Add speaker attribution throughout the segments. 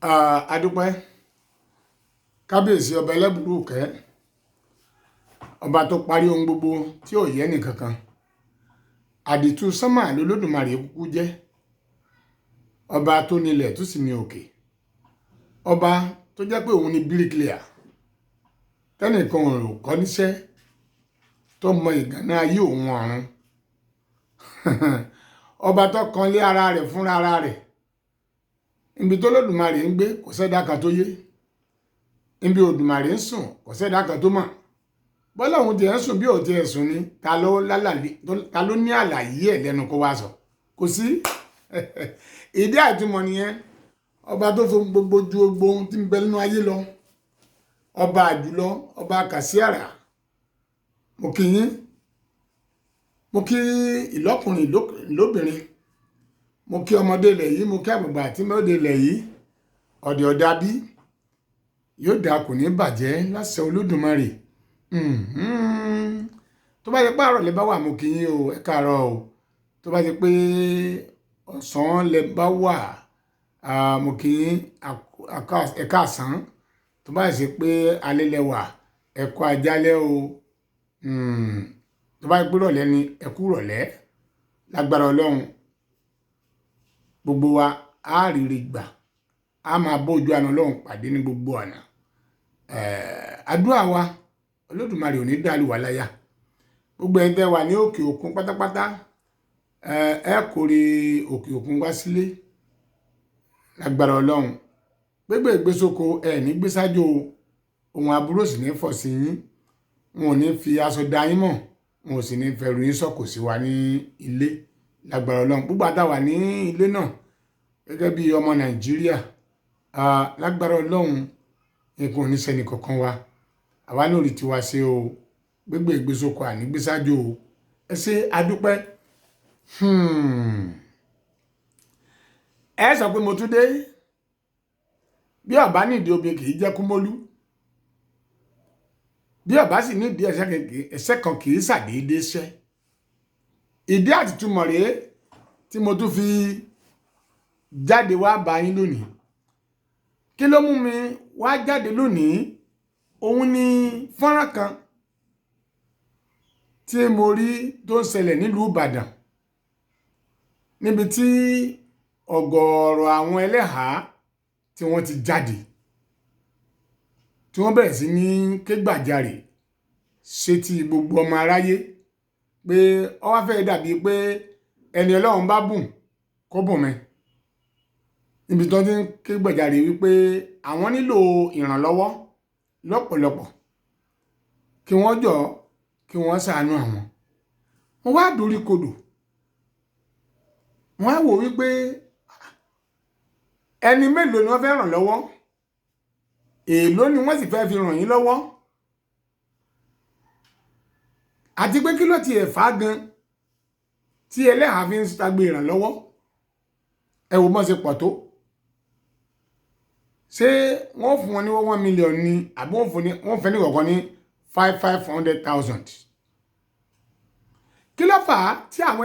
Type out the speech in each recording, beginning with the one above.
Speaker 1: Adúpẹ́ kábíyèsí ọba ẹlẹ́bùrú-ìkẹ́, ọba tó parí ohun gbogbo tí ò yẹ nìkankan. Àdìtú sánmà lolódùmarè kúkú jẹ́, ọba tó nílẹ̀ tó sì ní òkè, ọba tó jẹ́ pé òun ni bíríkìlíà tẹ́nìkan ò kọ́ níṣẹ́, tó mọ ìgànná ayé òun ọ̀run. Ọba tó kanlé ara rẹ̀ fúnra ara rẹ̀. Ibi tó lódùmarè ń gbé kò sẹ́dá kan tó yé, ibi òdùmarè ń sùn kò sẹ́dá kan tó mọ̀. Bọ́lá òun tiẹ̀ ń sùn bí òun tiẹ̀ sùn ni, ta ló ní àlàyé ẹ̀ lẹ́nu kó wá sọ? Kò sí. Ìdí àìtúmọ̀ nìyẹn. Ọba tó fi gbogbo ju gbogbo ohun tí ń bẹ nínú ayé lọ, ọba àjùlọ, ọba kàsíàrà. Mo kí yín, mo kí ìlọ́kùnrin ìlóbìnrin, mo kí ọmọdé ilẹ̀ yìí, mo kí àgbàgbà àti mọ́dé ilẹ̀ yìí. Ọ̀dẹ̀ ọ̀dà bí yóò dáa, kò ní bàjẹ́ láṣẹ Olódùmarè. Tó bá jẹ́ pé àárọ̀ lẹ bá wà, mo kí yín o, ẹ káàárọ̀ o. Tó bá jẹ́ pé ọ̀sán lẹ bá wà, mo kí yín, ẹ káàsán. Tó bá ṣe pé alẹ́ lẹ wà, ẹ kú àjálẹ́ o. Tó bá jẹ́ pé ìrọ̀lẹ́ ni, ẹ kú ìrọ̀lẹ́. Lágbára Ọlọ́run, gbogbo wa á ríre gbà, á máa bójú àna Ọlọ́run pàdé ní gbogbo ọ̀nà. Àdúrà wa, Olódùmarè ò ní dàlú wa láyà. Gbogbo ẹ̀yin tẹ́ wà ní òkè òkun pátápátá, ẹ kórè òkè òkun wá sílé. Lágbára Ọlọ́run, gbégbé ìgbésóko ẹ ní gbésájò, ohun aburú sì ní fọ̀ sí yín. Wọn ò ní fi aṣọ da yín mọ̀, wọn ò sì ní fẹ̀rù yín sọ̀kò sí wa ní ilé. Lágbára Ọlọ́run, gbogbo àtàwà wà ní ilé náà gẹ́gẹ́ bí ọmọ Nàìjíríà, lágbára Ọlọ́run, nǹkan ò ní ṣẹni kankan wa. Àwa náà ò rí tiwa ṣe o. Gbégbé ìgbésóko àní gbésájò o. Ẹ ṣé, adúpẹ́. Ẹ sọ pé mo tún dé. Bí ọba nídìí obìnrin kì í jẹ́ kúmólú. Bí ọba sì nídìí ẹsẹ̀ kan kì í ṣàdédé ṣẹ́. Ìdí àtìtúmọ̀ rèé tí mo tún fi jáde wá bá yín lónìí. Kí ló mú mi wá jáde lónìí? Òun ni fọ́nrán kan tí mo rí tó ń ṣẹlẹ̀ nílùú Ìbàdàn, níbi tí ọ̀gọ̀ọ̀rọ̀ àwọn ẹlẹ́hàá tí wọ́n ti jáde, tí wọ́n bẹ̀rẹ̀ sí ní ké gbàjarè sétí gbogbo ọmọ aráyé pé ó wá fẹ́ dàbí pé ẹni Ọlọ́run bá bùn kó bùn mi. Níbi tí wọ́n ti ń ké gbàjarè wípé àwọn nílò ìrànlọ́wọ́ lọ́pọ̀lọpọ̀, kí wọ́n jọ, kí wọ́n ṣàánú àwọn. Mo wá dorí kodò, mo wá wò wípé ẹni mélòó ni wọ́n fẹ́ ràn lọ́wọ́, èèló ni wọ́n sì fẹ́ fi ràn yín lọ́wọ́, àti pé kí ló ti ẹ̀ fà gan tí ẹlẹ́hàá fi ń ṣagbe ìrànlọ́wọ́. Ẹ wo bọ́n ṣe pọ̀ tó. Ṣé wọ́n fún wọn ní 1 million ni, àbí wọ́n fẹ́ ní kọ̀ọ̀kan ní 500,000? Kí ló fà á tí àwọn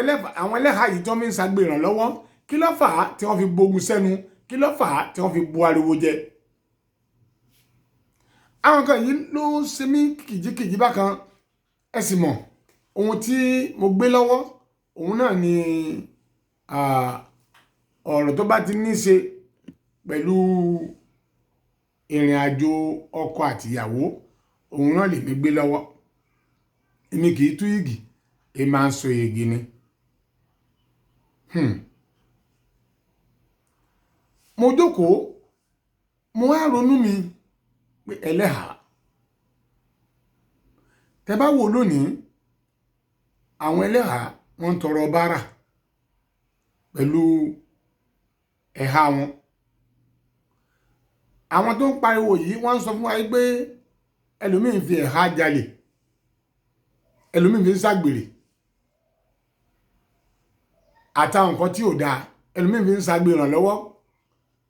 Speaker 1: ẹlẹ́hàá yìí tí wọ́n fi ń ṣagbe ìrànlọ́wọ́? Kí ló fà á tí wọ́n fi bogun sẹ́nu? Kí ló fà á tí wọ́n fi bu ariwo jẹ? Àwọn kan yìí ló ṣe mí kìjikìji bákan. Ẹ sì mọ̀ ohun tí mo gbé lọ́wọ́, òun náà ni ọ̀rọ̀ tó bá ti ní ṣe pẹ̀lú ìrìn àjò ọkọ àtìyàwó, òun náà lèmi gbé lọ́wọ́. Èmi kì í tú igi, èmi máa ń so igi ni. Mo jókòó, mo wá ronú mi pé ẹlẹ́hàá, tẹ bá wò lónìí, àwọn ẹlẹ́hàá wọ́n ń tọrọ bárà pẹ̀lú ẹ̀há wọn. Àwọn tó ń pariwo yìí wọ́n ń sọ fún wa pé ẹlòmíì fi ẹ̀há jalè, ẹlòmíì fi ń ṣàgbèrè àtàwọn nǹkan tí ò dáa, ẹlòmíì fi ń ṣàgbé ìrànlọ́wọ́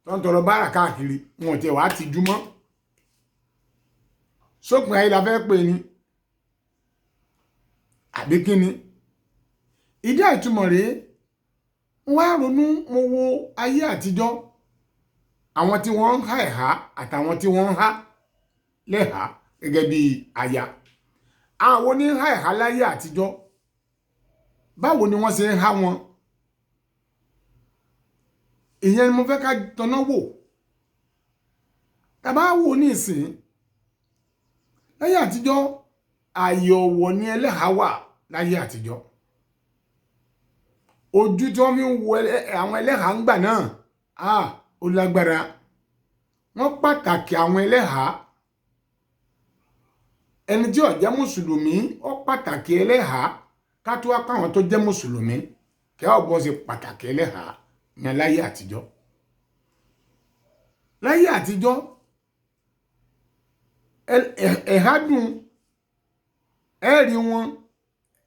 Speaker 1: tó ń tọrọ bárà káàkiri, wọn ò tiẹ̀ wá tijú mọ́. Sópin ayé la fẹ́ pè ní àbí kí ni? Ìdí àìtúmọ̀ rèé. Mo wá ronú, mo wo ayé àtijọ́. Àwọn tí wọ́n ń há ẹ̀há àtàwọn tí wọ́n ń há lẹ́hà gẹ́gẹ́ bí aya. Àwọn oní ń há ẹ̀há láyé àtijọ́, báwo ni wọ́n ṣe ń há wọn? Ìyẹn ni mo fẹ́ ká tọ́ná wò. Tàbá wò ní ìsìn, láyé àtijọ́ ààyè ọ̀wọ̀ ni ẹlẹ́hàá wà láyé àtijọ́. Ojú tí wọ́n fi ń wo àwọn ẹlẹ́hàá ń gbà náà, ó lágbára. Wọ́n pàtàkì àwọn ẹlẹ́hàá. Ẹni tí ó jẹ́ mùsùlùmí ó pàtàkì ẹlẹ́hàá, ká tó wá pa àwọn tó jẹ́ mùsùlùmí kí wọ́n bọ́ sí pàtàkì ẹlẹ́hàá ní láyé àtijọ́. Láyé àtijọ́ ẹ̀há dùn, ẹ̀rí wọn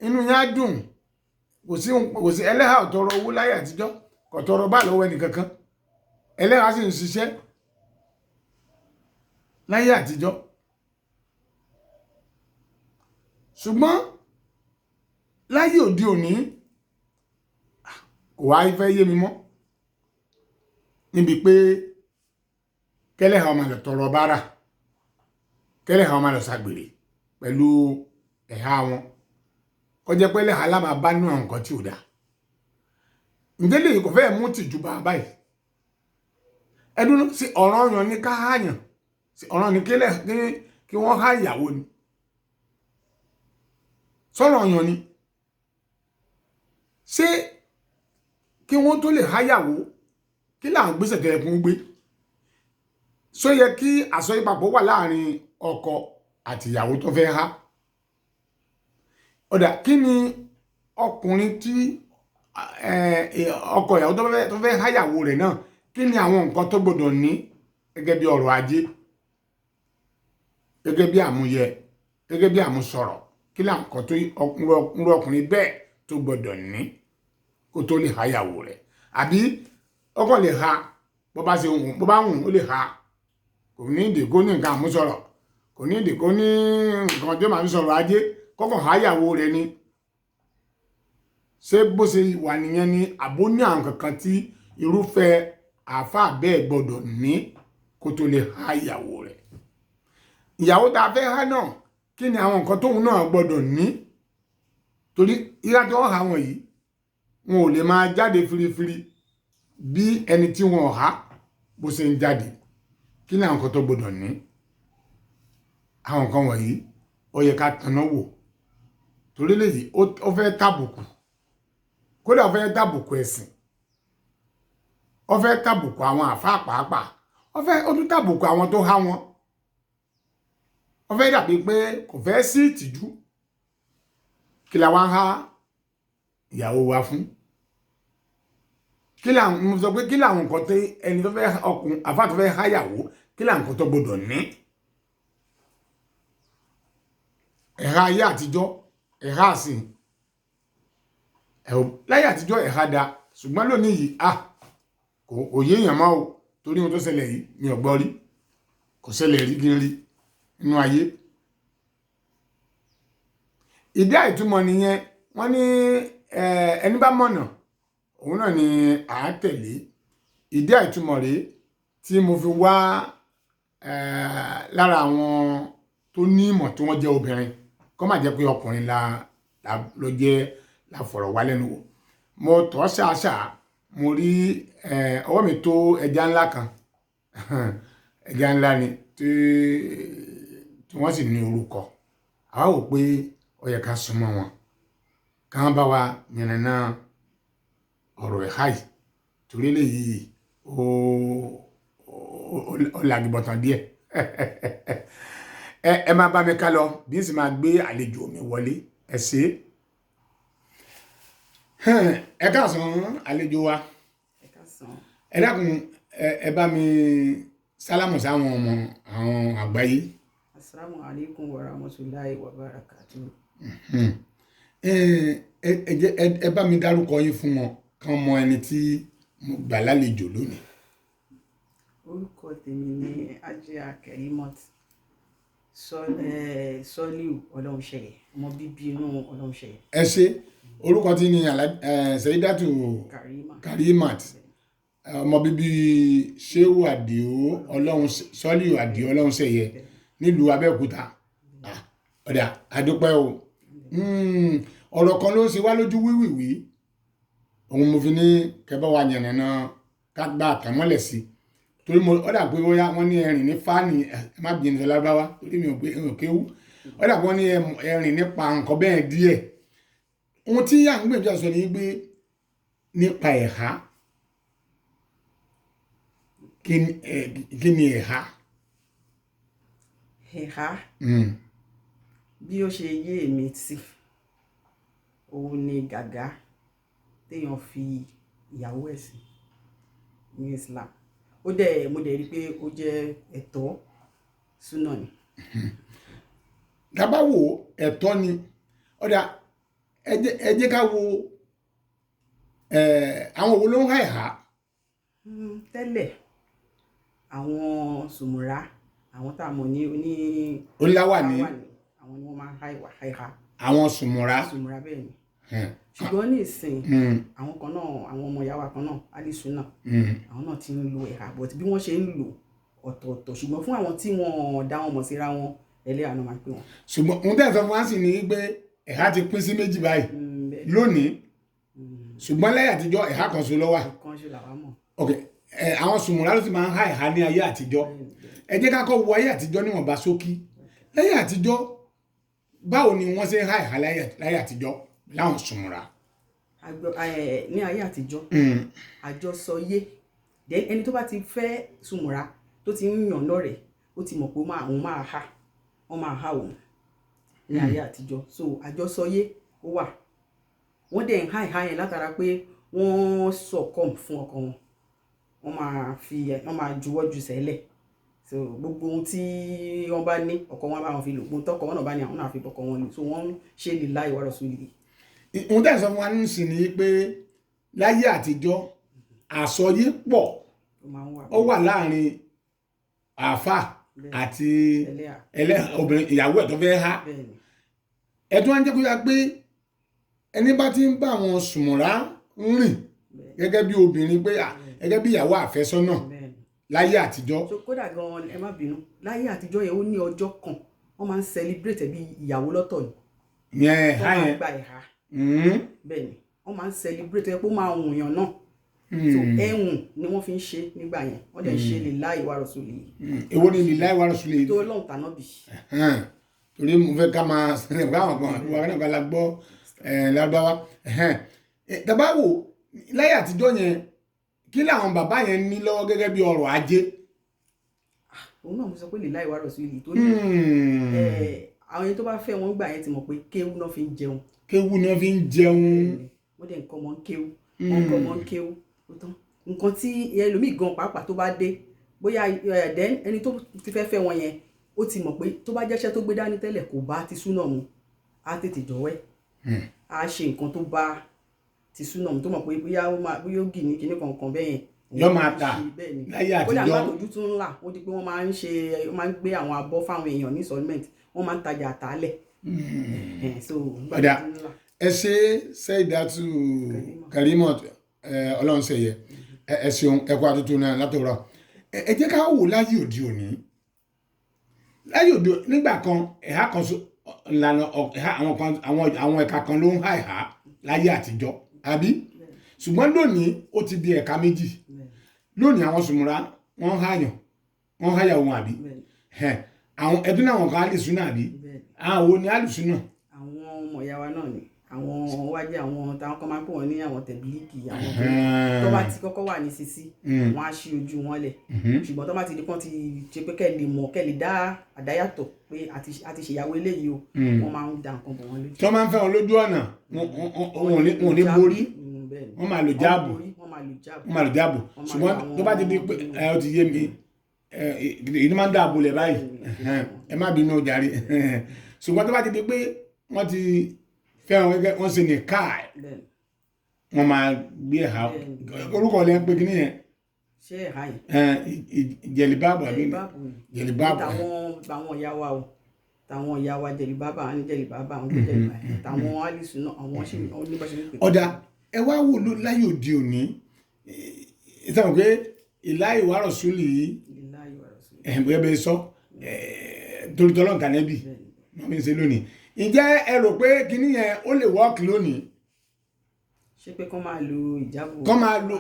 Speaker 1: inú yẹn á dùn. Kò sí ẹlẹ́hàá ò tọrọ owó láyé àtijọ́, kò tọrọ bá lọ́wọ́ ẹnìkankan. Ẹlẹ́hàá sì ń ṣiṣẹ́ láyé àtijọ́. Ṣùgbọ́n láyé òde òní kò wá fẹ́ yé mi mọ́ níbi pé kẹlẹ́hàá máa lọ tọrọ bárà, kẹlẹ́hàá máa lọ ṣàgbèrè pẹ̀lú ẹ̀há wọn, kó jẹ́ pé ẹlẹ́hàá lá máa bá nínú àwọn nǹkan tí ò dáa. Ǹjẹ́ lèyí kò fẹ́ mú tìjú bá a báyìí? Ẹdún sí ọ̀ràn yàn ní ká háyàn, sí ọ̀ràn ní kí wọ́n há ìyàwó ni, sọ̀rọ̀ yàn ni. Ṣé kí wọ́n tó lè háyàwó, kí làwọn gbèsè tó yẹ kí wọ́n gbé? Ṣó yẹ kí àsọyípapọ̀ wà láàrin ọkọ àti ìyàwó tó fẹ́ há? Ọ̀dà, kí ni ọkùnrin tí ọkọ ìyàwó tó fẹ́ háyàwó rẹ̀ náà, kí ni àwọn nǹkan tó gbọdọ̀ ní gẹ́gẹ́ bí ọrọ̀ ajé, gẹ́gẹ́ bí àmúyẹ, gẹ́gẹ́ bí àmúsọ̀rọ̀? Kí làwọn nǹkan tó ọkùnrin bẹ́ẹ̀ tó gbọdọ̀ ní kó tó lè háyàwó rẹ̀? Àbí ọkọ lè ha bó bá ṣe wù, bó bá wù ó lè ha, kò ní ìdí kó ní nǹkan àmúsọ̀rọ̀, kò ní ìdí kó ní nǹkan tó máa ń sọ̀rọ̀ ajé, kọ́kàn háyàwó rẹ̀ ni. Ṣé bó ṣe wà nìyẹn ni, àbó ní àwọn kankan tí irúfẹ́ àáfàá bẹ́ẹ̀ gbọdọ̀ ní kó tó lè há ìyàwó rẹ̀? Ìyàwó tá a fẹ́ há náà, kí ni àwọn nǹkan tóun náà gbọdọ̀ ní? Torí ìyá tó ń há wọn yìí, wọn ò lè máa jáde firifiri bí ẹni tí wọn ò há bó ṣe ń jáde. Kí ni àwọn nǹkan tó gbọdọ̀ ní? Àwọn nǹkan wọ̀nyí ó yẹ ká tanná wò, torí léyìí ó fẹ́ tàbùkù, kódà ó fẹ́ tàbùkù ẹ̀sìn, ó fẹ́ tàbùkù àwọn àfáà pàápàá, ó tún tàbùkù àwọn tó há wọn. Ó fẹ́ dàbí pé kò fẹ́ sí ìtìjú. Kí la wá ń há ìyàwó wa fún? Kí làwọn, mo sọ pé kí làwọn nǹkan tó ẹni tó fẹ́ ọkùnrin àfáà tó fẹ́ háyàwó, kí làwọn nǹkan tó gbọdọ̀ ní? Ẹ̀há ayé àtijọ́, ẹ̀há àsìn, láyé àtijọ́ ẹ̀há da, ṣùgbọ́n lónìí yìí kò yé èèyàn mọ́ o, torí ohun tó ṣẹlẹ̀ yìí mi ò gbọ́ rí, kò ṣẹlẹ̀ rí kí n rí nínú ayé. Ìdí àìtúmọ̀ nìyẹn. Wọ́n ní ẹni bá mọ̀nà òun náà ni à á tẹ̀lé. Ìdí àìtúmọ̀ rèé tí mo fi wá lára àwọn tó ní ìmọ̀ tí wọ́n jẹ́ obìnrin, kó má jẹ́ pé ọkùnrin ló jẹ́ la fọ̀rọ̀ wá lẹ́nu wò. Mo tọ́ ṣáṣá, mo rí ọwọ́ mi tó ẹja ńlá kan, ẹja ńlá ni tí wọ́n sì ní orúkọ. Àwa wò pé ó yẹ ká súnmọ́ wọn, ká bá wa yànnàná ọ̀rọ̀ ẹ̀há yìí, torí eléyìí ó lagibọ̀tàn díẹ̀. Ẹ máa bá mi ká lọ bí n sì máa gbé àlejò mi wọlé. Ẹ ṣé. Ẹ káàsán àlejò wa.
Speaker 2: Ẹ káàsán.
Speaker 1: Ẹ dákun, ẹ bá mi sálámù sáwọn ọmọ àwọn àgbáyé.
Speaker 2: Assalamu alaikum wa rahmatulahi wa barakatuh.
Speaker 1: Ẹ bá mi dárúkọ yín fún wọn kán mọ ẹni tí mo gbà lálejò lónìí.
Speaker 2: Orúkọ tèmi ni Ajia Karimot Soliu Ọlọ́runṣẹ̀yẹ, ọmọ bíbí inú Ọlọ́runṣẹ̀yẹ.
Speaker 1: Ẹ ṣé. Orúkọ tí ni Saidatu Karimat. Ọmọ bíbí Ṣéhù Àdìó Ọlọ́run, Sọ́líù Àdìó Ọlọ́runṣẹ̀yẹ nílùú Abẹ́òkúta. Ọ̀dà àdúpẹ́ o. Ọ̀rọ̀ kan ló ń ṣe wá lójú wíwìwí, òun mo fi ní kẹbọ́ wa yànnàná ká gba àtàmọ́lẹ̀ sí, torí mo ọ̀dà pé bóyá wọ́n ní ẹ̀rìn ní fáànì. Ẹ má bìyànjú lábáwá torí mi ò pé mi ò kéwú. Ọ̀dà pé wọ́n ní ẹ̀rìn nípa nǹkan bẹ́ẹ̀ díẹ̀. Ohun tí à ń gbìyànjú àti sọ ni pé nípa ẹ̀há, kí ni ẹ̀há?
Speaker 2: Ẹ̀há, bí ó ṣe yé èmi sí, òun ni gàgá téèyàn fi ìyàwó ẹ̀ sí ní Islam. Ó dẹ̀ mo dẹ̀ rí i pé ó jẹ́ ẹ̀tọ́ súnà ni.
Speaker 1: Tá bá wò, ẹ̀tọ́ ni. Ọ̀dà, ẹ jẹ́ ká wo àwọn wo ló ń há ẹ̀há?
Speaker 2: Tẹ́lẹ̀ àwọn sùmùrà, àwọn tá a mọ̀ ní oní
Speaker 1: oníláwàní,
Speaker 2: àwọn ni wọ́n máa ń há ìwà ẹ̀há.
Speaker 1: Àwọn sùmùrà.
Speaker 2: Sùmùrà, bẹ́ẹ̀ ni. Ṣùgbọ́n ní ìsìn, àwọn kan náà, àwọn ọmọ ìyá wa kan náà, alisuna, àwọn náà ti ń lo ẹ̀há, but bí wọ́n ṣe ń lò ọ̀tọ̀ọ̀tọ̀. Ṣùgbọ́n fún àwọn tí wọ́n dá wọn mọ̀ síra wọn, ẹlẹ́hà náà máa ń pè wọ́n.
Speaker 1: Ṣùgbọ́n ohun tẹ́ ẹ̀ sọ fún wa sì ni pé ẹ̀há ti pín sí méjì báyìí lónìí, ṣùgbọ́n lẹ́yìn àtijọ́ ẹ̀há kan ṣo ló wà.
Speaker 2: Kan ṣe làwa mọ̀.
Speaker 1: Ok, àwọn sùmùrà ló sì máa ń há ẹ̀há ní ayé àtijọ́. Ẹ jẹ́ ká kọ́ wo ayé àtijọ́ níwọ̀nba ṣókí. Láyé àtijọ́, báwo ni wọ́n ṣe ń há ẹ̀há láyé àtijọ́ láwọn sùmùrà?
Speaker 2: Ní ayé àtijọ́, àjọsọyé. Then ẹni tó bá ti fẹ́ sùmùrà, tó ti ń yàn lọ́rẹ̀ẹ́, ó ti mọ̀ pé òun máa há, wọ́n máa há òun ní ayé àtijọ́. So àjọsọyé ó wà. Wọ́n dẹ̀ ń há ìhá yẹn látara pé wọ́n sọ̀kọ̀m fún ọkọ wọn, wọ́n máa fi wọ́n máa juwọ́ ju sẹ́lẹ̀. So gbogbo ohun tí wọ́n bá ní, ọkọ wọn bá wọn fi lò. Gbogbo tọkọ wọn náà bá ní, àwọn náà fi bọ́kọ wọn lò. So wọ́n ń ṣe lillahi wa rasulihi.
Speaker 1: Ohun tẹ́ ẹ̀ sọ fún wa nísìn ni pé láyé àtijọ́ àsọyé pọ̀
Speaker 2: ó máa ń wà.
Speaker 1: Ó wà láàrin àáfà àti
Speaker 2: ẹlẹ́hà.
Speaker 1: Ẹlẹ́ obìnrin, ìyàwó ẹ̀ tó fẹ́ há.
Speaker 2: Bẹ́ẹ̀ ni.
Speaker 1: Ẹ̀tún á ń jẹ́ kó yá pé ẹni bá ti ń bá àwọn sùmùrà ń rìn gẹ́gẹ́ bí obìnrin pé gẹ́gẹ́ bí ìyàwó àfẹ́sọ́nà
Speaker 2: bẹ́ẹ̀ ni.
Speaker 1: láyé àtijọ́.
Speaker 2: So kódà gan, ẹ má bínú, láyé àtijọ́ yẹn, ó ní ọjọ́ kan wọ́n máa ń celebrate ẹ̀ bí ìyàwó lọ́tọ̀ ni.
Speaker 1: Yẹn ẹ̀há
Speaker 2: wọ́n máa
Speaker 1: yẹn.
Speaker 2: gba ẹ̀há. Bẹ́ẹ̀ ni, wọ́n máa ń celebrate ẹ̀ pé ó máa wùn yàn náà. So ẹ̀hùn ni wọ́n fi ń ṣe nígbà yẹn. Wọ́n dẹ̀ ń ṣe lillahi wa rasulihi.
Speaker 1: Èwo ni lillahi wa rasulihi?
Speaker 2: Tó lọ́hùn tànábì.
Speaker 1: Hàn, torí mo fẹ́ ká máa káwọn kan wà náà ká la gbọ́ lárúbáwá. Tá bá wò láyé àtijọ́ yẹn, kí làwọn bàbá yẹn ní lọ́wọ́ gẹ́gẹ́ bí ọrọ̀ ajé?
Speaker 2: Òun náà mo sọ pé lillahi wa rasulihi, torí àwọn ẹni tó bá fẹ́ wọn gbà yẹn ti mọ̀ pé kéwú náà fi ń jẹun.
Speaker 1: Kéwú ni wọ́n fi ń jẹun.
Speaker 2: Wọ́n dẹ̀ ń kọ́ ọmọ ń kéwú, wọ́n ń kọ́ ọmọ ń kéwú. Ó tán. Nǹkan tí ẹlòmíì gan pàápàá tó bá dé bóyá then ẹni tó ti fẹ́ fẹ́ wọn yẹn, ó ti mọ̀ pé tó bá jẹ́ṣẹ́ tó gbé dání tẹ́lẹ̀ kò bá ti súnà mu, á tètè jọ̀wẹ́, á ṣe nǹkan tó bá ti súnà mu, tó mọ̀ pé bóyá ó máa bóyá ó gì ní kinní kankan bẹ́ẹ̀ yẹn.
Speaker 1: Yọ́ máa tà
Speaker 2: bẹ́ẹ̀ ni.
Speaker 1: láyé
Speaker 2: Kódà
Speaker 1: àtijọ́.
Speaker 2: nígbà tójú tún ńlá, ó di pé wọ́n máa ń ṣe, wọ́n máa ń gbé àwọn abọ́ fáwọn èèyàn ní installment, wọ́n máa ń tajà àtàlẹ̀. So nígbà
Speaker 1: Ọ̀dà.
Speaker 2: tójú ńlá.
Speaker 1: Ẹ ṣe, Saidatu Karimot Ọlọ́runṣẹ̀yẹ, ẹ ṣeun, ẹ kú àtúntò náà látòrọ. Ẹ jẹ́ ká wò láyé òde òní. Láyé òde nígbà kan, ẹ̀há kan so ìlànà ẹ̀há àwọn kan, àwọn ẹ̀ka kan ló ń há ẹ̀há láyé àtijọ́, àbí? Ṣùgbọ́n lónìí ó ti di ẹ̀ka méjì. Lónìí àwọn sùmùrà wọ́n ń háyàn, wọ́n ń háyàwó wọn, àbí?
Speaker 2: Bẹ́ẹ̀ ni.
Speaker 1: Àwọn ẹdún náà, àwọn kan alìsúnà, àbí?
Speaker 2: Bẹ́ẹ̀ ni.
Speaker 1: Àwọn wo ni alìsúnà?
Speaker 2: Àwọn ọmọ ìyá wa náà ni àwọn wájú, àwọn táwọn kan máa ń pè wọ́n ní àwọn tẹ̀bílíkì, àwọn tó bá ti kọ́kọ́ wà ní sisi, wọ́n á ṣí ojú wọn lẹ̀. Ṣùgbọ́n tó bá ti di pọ́n ti ṣe pé kẹ́ lè mọ̀, kẹ́ lè dá àdáyàtọ̀ pé àti ṣèyàwó eléyìí o, wọ́n máa ń da nǹkan bò wọ́n lójú.
Speaker 1: Tí wọ́n máa ń fẹ́ wọn lójú ọ̀nà, wọn ò ní borí.
Speaker 2: Bẹ́ẹ̀ ni.
Speaker 1: Wọ́n máa lò jáàbù.
Speaker 2: Wọ́n borí, wọ́n máa lò jáàbù.
Speaker 1: Wọ́n máa lò jáàbù.
Speaker 2: Wọ́n máa
Speaker 1: Ṣùgbọ́n
Speaker 2: lo
Speaker 1: tó bá ti di pé ẹ ó ti yé mi, ìdí máa ń dáàbò lẹ̀ báyìí. Ẹ má bínú o jàre. Ṣùgbọ́n tó bá ti di pé wọ́n ti fẹ́ wọn gẹ́gẹ́ wọ́n ṣe ní káà,
Speaker 2: Bẹ́ẹ̀ ni.
Speaker 1: wọ́n máa gbé ẹ̀há, orúkọ lẹ́ ń pè kíní yẹn?
Speaker 2: Ṣé ẹ̀há yẹn?
Speaker 1: Jẹ̀lìbáàbù, àbí?
Speaker 2: Jẹ̀lìbáàbù ni.
Speaker 1: Jẹ̀lìbáàbù.
Speaker 2: Tàwọn ìyá wa o, tàwọn ìyá wa, jẹ̀lìbáàbù, àwọn ní jẹ̀lìbáàbù, àwọn tó jẹ̀lìbáàbù, tàwọn alìsùn náà, àwọn ṣì ní bá ṣe ń pè.
Speaker 1: Ọ̀dà, ẹ wá wò ló láyé òde òní. Ìtàn pé ìlà ìwárọ̀ súlì yìí,
Speaker 2: Lillahi wa rasuli.
Speaker 1: Bóyá bẹ́ẹ̀ sọ torí tọ́lọ́ǹtà nẹ́bì wọ́n fi ń ṣe lónìí. Ǹjẹ́ ẹ rò pé kinní yẹn ó lè wọ́ọ̀kì lónìí?
Speaker 2: Ṣé pé kán máa lo ìjábò?
Speaker 1: Kọ́ máa lo,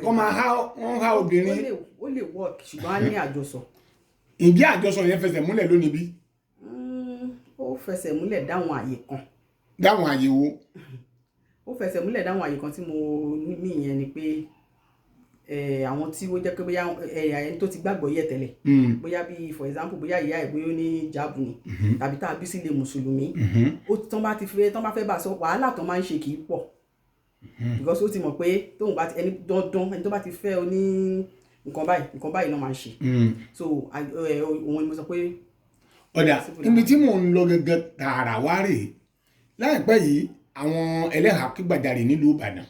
Speaker 1: kọ́ máa há, wọ́n há obìnrin.
Speaker 2: Ó lè work, ṣùgbọ́n á ní àjọsọ.
Speaker 1: Ǹjẹ́ àjọsọ yẹn fẹsẹ̀ múlẹ̀ lónìí bí?
Speaker 2: Ó fẹsẹ̀ múlẹ̀ dáwọn àyè kan.
Speaker 1: Dáwọn àyè wo?
Speaker 2: Ó fẹsẹ̀ múlẹ̀ dáwọn àyè kan tí mo ní ìyẹn ni pé àwọn tí ó jẹ́ pé bóyá ẹni tó ti gbàgbọ́ yẹ tẹ́lẹ̀, bóyá bí for example bóyá ìyá ẹ̀ bóyá ó ní jáàbù ni, tàbí tá a bí sílé mùsùlùmí, ó tán bá ti fẹ́, tán bá fẹ́ bá a sọ, wàhálà tán máa ń ṣe kì í pọ̀, because ó ti mọ̀ pé tóun bá ti ẹni dandan, ẹni tó bá ti fẹ́ ọ ní nǹkan báyìí, nǹkan báyìí náà máa ń ṣe. So òun ni mo sọ pé.
Speaker 1: Ọ̀dà, ibi tí mò ń lọ gẹ́gẹ́ tààrà wá rèé. Láìpẹ́ yìí, àwọn ẹlẹ́hàá kígbàjarè nílùú Ìbàdàn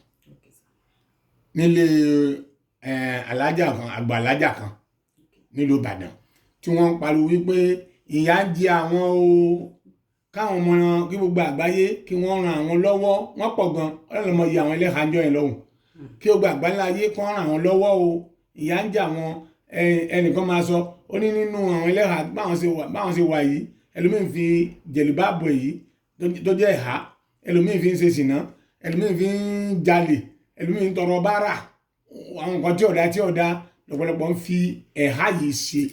Speaker 1: nílé alájà kan, àgbà alájà kan nílùú Ìbàdàn, tí wọ́n ń pariwo wípé ìyà ń jẹ àwọn o, káwọn ọmọ wọn, kí gbogbo àgbáyé kí wọ́n ran àwọn lọ́wọ́. Wọ́n pọ̀ gan, ọlọ́run mọ iye àwọn ẹlẹ́hàá ń jọ yẹn lọ́hùn. Kí gbogbo àgbáńlá ayé kí wọ́n ran àwọn lọ́wọ́ o, ìyà ń jẹ àwọn. Ẹnìkan máa sọ, ó ní nínú àwọn ẹlẹ́hàá báwọn ṣe wà yìí, ẹlòmíín fi jẹ̀lúbáàbò èyí tó jẹ́ ẹ̀há, ẹlòmíín fi ń ṣe ṣìnà, ẹlòmíín fi ń jalè, ẹlòmíín ń tọrọ bárà, àwọn nǹkan tí ọ̀dà tí ọ̀dà lọ́pọ̀lọpọ̀ ń fi ẹ̀há yìí ṣe.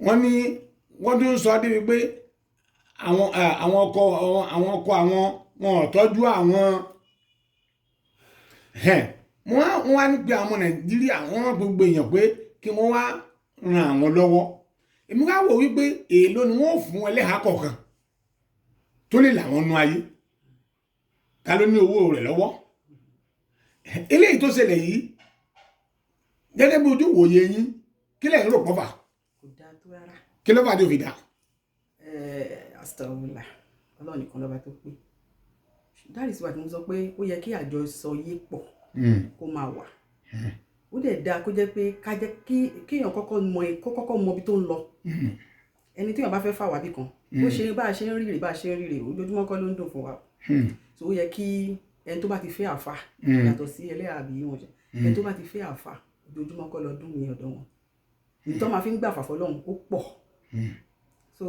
Speaker 1: Wọ́n ní wọ́n tún sọ débi pé àwọn ọkọ àwọn wọn ò tọ́jú àwọn. Wọ́n wá ní pé àwọn Nàìjíríà, wọ́n rán gbogbo èèyàn pé kí wọ́n wá ran àwọn lọ́wọ́. Èmi wá wò wípé èèló ni wọ́n fún ẹlẹ́hàá kọ̀ọ̀kan tó lè làwọn nu ayé, ta ló ní owó rẹ̀ lọ́wọ́? Eléyìí tó ṣẹlẹ̀ yìí, gẹ́gẹ́ bí ojú wòye yín, kí lẹ́yìn rò pọ́fà?
Speaker 2: Kò dáa tó rárá.
Speaker 1: Kí ló fà tí ò fi dáa?
Speaker 2: Astagfirullah, Ọlọ́run nìkan lọ́ba tó pé. That is why mo sọ pé ó yẹ kí àjọsọ yé pọ̀ kó máa wà. Ó dẹ̀ dáa kó jẹ́ pé ká jẹ́ kí kéèyàn kọ́kọ́ mọ, kó kọ́kọ́ mọ ibi tó ń lọ. Ẹni téèyàn bá fẹ́ fà wá bí kan, bó ṣe bá a ṣe ń rírè, bá a ṣe ń rírè, ojoojúmọ́ kọ́ ló ń dùn fún wa. So ó yẹ kí ẹni tó bá ti fẹ́ àfà, yàtọ̀ sí ẹlẹ́yà àbí wọn jẹ, ẹni tó bá ti fẹ́ àfà, ojoojúmọ́ kọ́ lọ dùn ní ọ̀dọ̀ wọn, ìtọ́ máa fi ń gbà fàfọ́ lọ́hùn ó pọ̀. So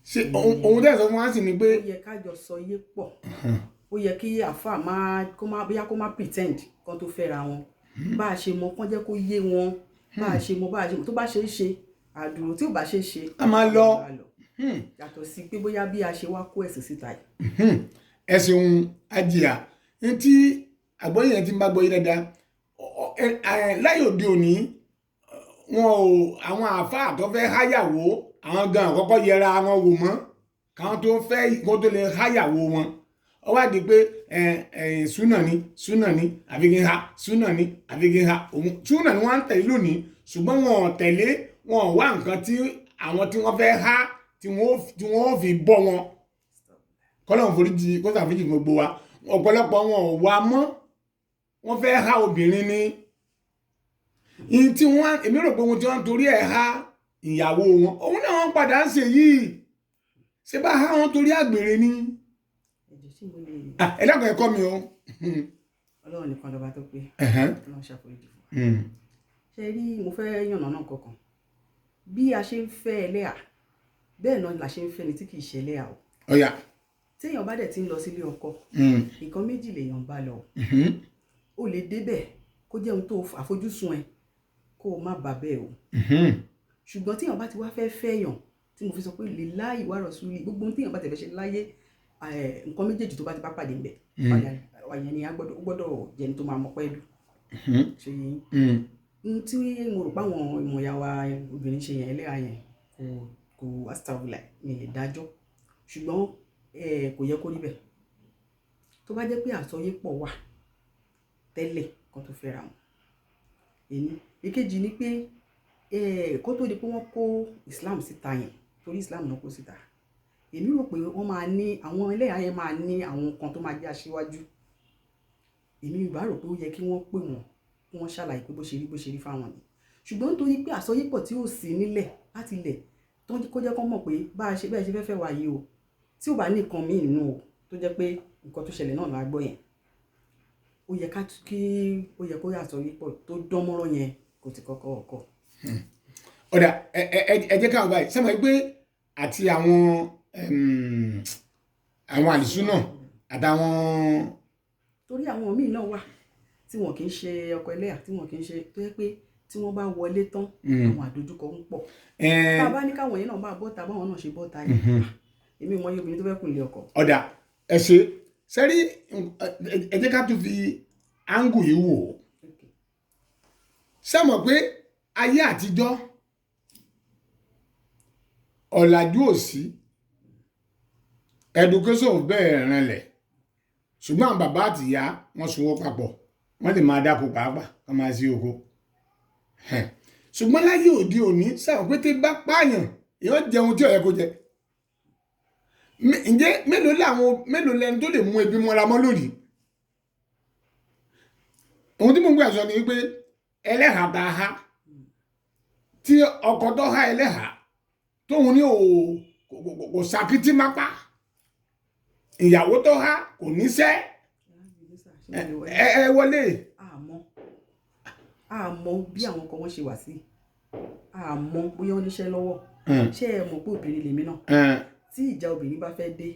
Speaker 1: Ṣe ohun tẹ́ ẹ̀ sọ fún wa sì ni pé
Speaker 2: ó yẹ kájọ sọ yé pọ̀. Ó yẹ kí àfà máa kó má bóyá kó má pretend kan tó fẹ́ra wọn, bá a ṣe mọ kán jẹ́ kó yé wọn, bá a ṣe mọ, bá a ṣe mọ, tó bá ṣe é ṣe àdúró, tí ò bá ṣe é ṣe
Speaker 1: a máa lọ.
Speaker 2: Yàtọ̀ sí pé bóyá bí a ṣe wá kó ẹ̀sìn síta yìí.
Speaker 1: Ẹ ṣeun, ajíà. Ní tí àgbọ́yé yẹn ti ń bá gbọ́ yé dáadáa láyé òde òní, wọn ò, àwọn àáfàá tó fẹ́ háyàwó, àwọn gan àkọ́kọ́ yẹra wọn wò mọ́ káwọn tó fẹ́, kó tó lè háyàwó wọn. Ó wá di pé ẹ ẹ súnà ni, súnà ni àfi kí n ha, súnà ni àfi kí n ha òun, súnà ni wọ́n ń tẹ̀lé lónìí, ṣùgbọ́n wọn ò tẹ̀lé, wọn ò wá nǹkan tí àwọn tí wọ́n fẹ́ há tí wọ́n ó fi bọ́ wọn. Kọ́lọ́n foríjì, kó ṣàforíjì gbogbo wa. Ọ̀pọ̀lọpọ̀ wọn ò wá mọ́, wọ́n fẹ́ há obìnrin ni. Ìyìn tí wọ́n, èmi rò pé ohun tí wọ́n ń torí ẹ̀ há ìyàwó wọn, òun náà wọ́n padà ń ṣe yìí. Ṣé bá há wọn torí àgbèrè ni?
Speaker 2: Ẹ̀jẹ̀ tí mo lè
Speaker 1: Ah, ẹ dákun, ẹ kọ́ mi o.
Speaker 2: Ọlọ́run nìkan lọ́ba tó pé. Ọlọ́run ṣàforíjì fún wa. Ṣe rí, mo fẹ́ yànnà náà kankan. Bí a ṣe ń fẹ́ ẹlẹ́à, bẹ́ẹ̀ náà la ṣe ń fẹ́ ni tí kì í ṣe ẹlẹ́à o.
Speaker 1: Ọ̀yà.
Speaker 2: Téèyàn bá dẹ̀ ti ń lọ sílé ọkọ, nǹkan méjì lèèyàn bá lọ. Ó lè débẹ̀ kó jẹ́ ohun tó àfojúsùn ẹ, kó o má bà bẹ́ẹ̀ o. Ṣùgbọ́n téèyàn bá ti wá fẹ́ fẹ́yàn, tí mo fi sọ pé lillahi wa rasuli, gbogbo ohun téèyàn bá ti fẹ́ ṣe láyé, nǹkan méjèèjì tó bá ti bá pàdé ńbẹ̀ ọ̀yẹn ni ó gbọ́dọ̀ jẹ́ni tó máa mọ̀ pẹ́ẹ́lú ṣe yín. Ohun tí mo rò páwọn ìmọ̀ ìyá wa obìnrin ṣe yẹn, ẹlẹ́yà yẹn, kò astagfirullah, mi lè dájọ́, ṣùgbọ́n kò yẹ kó rí bẹ́ẹ̀. Tó bá jẹ́ pé àsọyépọ̀ wà tẹ́lẹ̀ kan tó fẹ́ra wọn. Èní ìkejì ni pé kó tó di pé wọ́n kó Islam síta yẹn, torí Islam náà kó síta, èmi rò pé wọ́n máa ní àwọn ẹlẹ́yà yẹn máa ní àwọn kan tó máa jẹ́ aṣíwájú. Èmi ìbá rò pé ó yẹ kí wọ́n pè wọ́n, kí wọ́n ṣàlàyé pé bó ṣe rí, bó ṣe rí fáwọn ni. Ṣùgbọ́n nítorí pé àsọyépọ̀ tí ò sí nílẹ̀ láti ilẹ̀, tó kó jẹ́ kó mọ̀ pé bá a ṣe bẹ́ẹ̀ ṣe fẹ́ fẹ́ wá yìí o, tí ò bá ní nǹkan míì nínú o, tó jẹ́ pé nǹkan tó ṣẹlẹ̀ náà la gbọ́ yẹn. Ó yẹ ká kí ó yẹ kó yàtọ̀ yípo tó dán mọ́rán yẹn kò ti kọ́kọ́ ọkọ.
Speaker 1: Ọ̀dà, ẹ jẹ́ káwọn báyìí sẹ́wọ̀n pé àti àwọn àwọn àlìsúnà àtàwọn
Speaker 2: Torí àwọn míì náà wà tí wọn kì í ṣe ọkọ ẹlẹ́yà, tí wọn kì í ṣe, tó yẹ pé tí wọ́n bá wọlé tán, àwọn àdójúkọ ń pọ̀. Tá a bá ní káwọn yẹn náà máa bọ́ta báwọn náà ṣe bọ́ta yìí, èmi mọ iye obìnrin tó fẹ́ kùn lé ọkọ.
Speaker 1: Ọ̀dà, ẹ ṣe sẹ́rí, ẹ jẹ́ ká tún fi áńgù yìí wò ó. Sẹ́mọ̀ pé ayé àtijọ́ ọ̀làjú ò sí, education ò bẹ́ẹ̀ rinlẹ̀, ṣùgbọ́n àwọn bàbá àti ìyá wọn sowọ́ papọ̀, wọ́n lè máa dáko pàápàá kán máa sí oko. Ṣùgbọ́n láyé òde òní, sẹ́wọ̀n pé tí bá pààyàn èèyàn jẹun tí ó yẹ kó jẹ. Ǹjẹ́ mélòó làwọn, mélòó lẹni tó lè mú ebi mọ́ra mọ́ lónìí? Ohun tí mò ń gbà sọ ni wípé ẹlẹ́hàá tá a há, tí ọkọ tó há ẹlẹ́hàá tóun ní kò sàkítí mápá, ìyàwó tó há kò níṣẹ́. Ẹ wọlé.
Speaker 2: Àmọ́ bí àwọn ọkọ wọn ṣe wà sí, àmọ́ bóyá wọ́n níṣẹ́ lọ́wọ́. Ṣé ẹ mọ̀ pé obìnrin lèmi náà, tí ìjà obìnrin bá fẹ́ dé,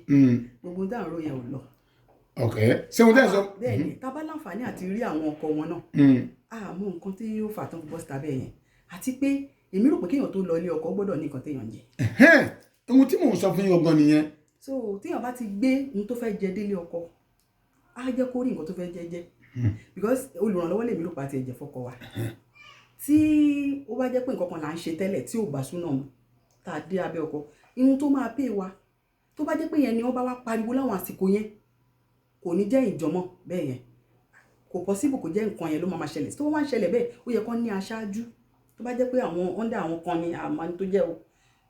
Speaker 2: gbogbo dáhùn ròyìn ò lọ.
Speaker 1: Ok, ṣé mo tẹ́ sọ.
Speaker 2: Bẹ́ẹ̀ ni, tá a bá láǹfààní àti rí àwọn ọkọ wọn náà, àmọ́ nǹkan tí yóò fà tán fi bọ́ síta bẹ́ẹ̀ yẹn, àti pé èmi rò pé kéèyàn tó lọ ilé ọkọ gbọ́dọ̀ ní nǹkan téèyàn ń jẹ.
Speaker 1: Ohun tí mò ń sọ fún yín ọgbọ́n nìyẹn.
Speaker 2: So téèyàn bá ti gbé ohun tó fẹ́ jẹ délé ọkọ, á jẹ́ kó rí nǹkan tó fẹ́ jẹ jẹ, because olùrànlọ́wọ́ lèmi rò pa ti ẹ̀jẹ̀ fọkọ wa. Tí ó bá jẹ́ pé nǹkan kan là ń ṣe tẹ́lẹ̀ tí ò bá súná mu, tá a dé abẹ́ ọkọ, ihun tó máa pè wa, tó bá jẹ́ pé yẹn ni wọ́n bá wá pariwo láwọn àsìkò yẹn, kò ní jẹ́ ìjọmọ́ bẹ́ẹ̀ yẹn. Kò possible kò jẹ́ nǹkan yẹn ló máa ṣẹlẹ̀. Tó bá wá ń ṣẹlẹ̀ bẹ́ẹ̀, ó yẹ kó ní aṣáájú. Tó bá jẹ́ pé àwọn under àwọn kan ni àmọ́ tó jẹ́ o,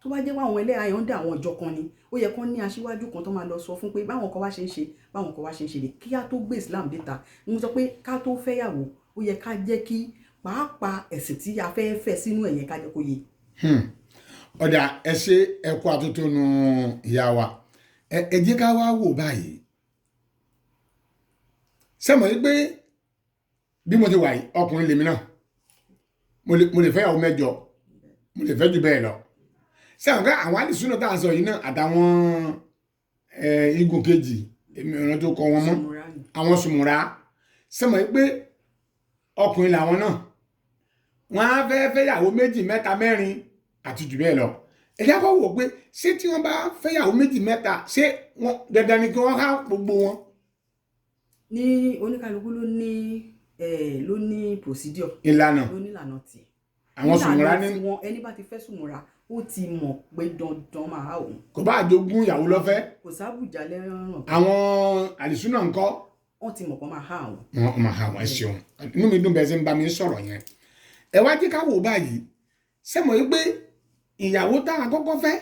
Speaker 2: tó bá jẹ́ pé àwọn ẹlẹ́yà yẹn under àwọn ìjọ kan ni, ó yẹ kó ní aṣíwájú kan tó máa lọ sọ fún pé báwọn kan wá ṣe ń ṣe, báwọn kan wá ṣe ń ṣe lè kí á tó gbé Islam déta. Mo sọ pé ká tó fẹ́yàwó, ó yẹ ká jẹ́ kí pàápàá ẹ̀sìn tí a fẹ́ fẹ́ sínú ẹ̀yẹn ká jẹ́ kó yé.
Speaker 1: Ọ̀dà, ẹ ṣe, ẹ kú àtúntúnú ìyá wa. Ẹ jẹ́ ká wá wò báyìí. Sẹ́mọ̀ yìí pé bí mo ti wà yìí, ọkùnrin lèmi náà, mo lè fẹ́ ìyàwó mẹ́jọ, mo lè fẹ́ jù bẹ́ẹ̀ lọ. Sẹ́wọ̀n ká àwọn àlìsúnà tá à ń sọ yìí náà àtàwọn igun kejì, èmi ọ̀nà tó kọ wọn mọ́, àwọn sùmùrà, sẹ́mọ̀ yìí pé ọkùnrin làwọn náà, wọ́n á fẹ́ fẹ́yàwó méjì, mẹ́ta, mẹ́rin àti jù bẹ́ẹ̀ lọ. Ẹ jẹ́ kó wò pé ṣé tí wọ́n bá fẹ́yàwó méjì, mẹ́ta, ṣé wọ́n dandan ni kí wọ́n há gbogbo wọn?
Speaker 2: Ní oníkálukú ló ní ló ní procedure,
Speaker 1: ìlànà,
Speaker 2: ló ní ìlànà tiẹ̀.
Speaker 1: Àwọn sùmùrà ní
Speaker 2: wọn, ẹni bá ti fẹ́ sùmùrà, ó ti mọ̀ pé dandan máa há òun.
Speaker 1: Kò bá àjogún ìyàwó lọ́fẹ́.
Speaker 2: Kò sábùjá lẹ́ràn.
Speaker 1: Àwọn àlìsúnà ńkọ́?
Speaker 2: Wọ́n ti mọ̀ kó máa há àwọn.
Speaker 1: Wọ́n máa há àwọn. Ẹ ṣeun, inú mi dùn bẹ́ẹ̀ ṣe ń bá mi sọ̀rọ̀ yẹn. Ẹ wá jẹ́ ká wò báyìí. Sẹ́mọ̀ yìí pé ìyàwó tá a kọ́kọ́ fẹ́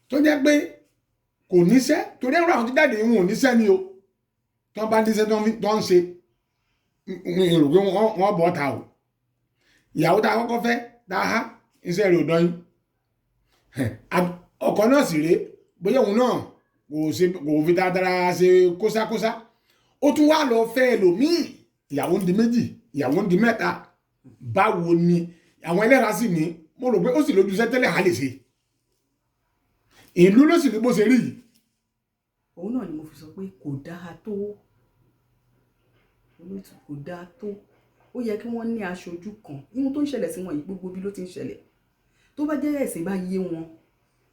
Speaker 1: tó jẹ́ pé kò níṣẹ́, torí ẹ̀rọ àwọn tó jáde ìwọ̀n ò níṣẹ́ ni o, tó bá níṣẹ́ tó ń ṣe, n rò pé wọ́n bọ̀ ta o. Ìyàwó tá a kọ́kọ́ fẹ́ tá a há, iṣẹ́ rẹ̀ ò dán yín. Ọkọ náà sì rèé, bóyá òun náà kò fi dáadáa ṣe kósákósá, ó tún wá lọ fẹ́ ẹlòmíì, ìyàwó ń di méjì, ìyàwó ń di mẹ́ta. Báwo ni àwọn ẹlẹ́ra sì ní? Mo rò pé ó sì lójú iṣẹ́ tẹ́lẹ̀ á lè ṣe, ìlú ló sì ní bó ṣe rí yìí.
Speaker 2: Òun náà ni mo fi sọ pé kò dáa tó, olóòtú, kò dáa tó. Ó yẹ kí wọ́n ní aṣojú kan. Ihun tó ń ṣẹlẹ̀ sí wọn yìí, gbogbo bí ló ti ń ṣẹlẹ̀. Tó bá jẹ́ ẹ̀sìn bá yé wọn,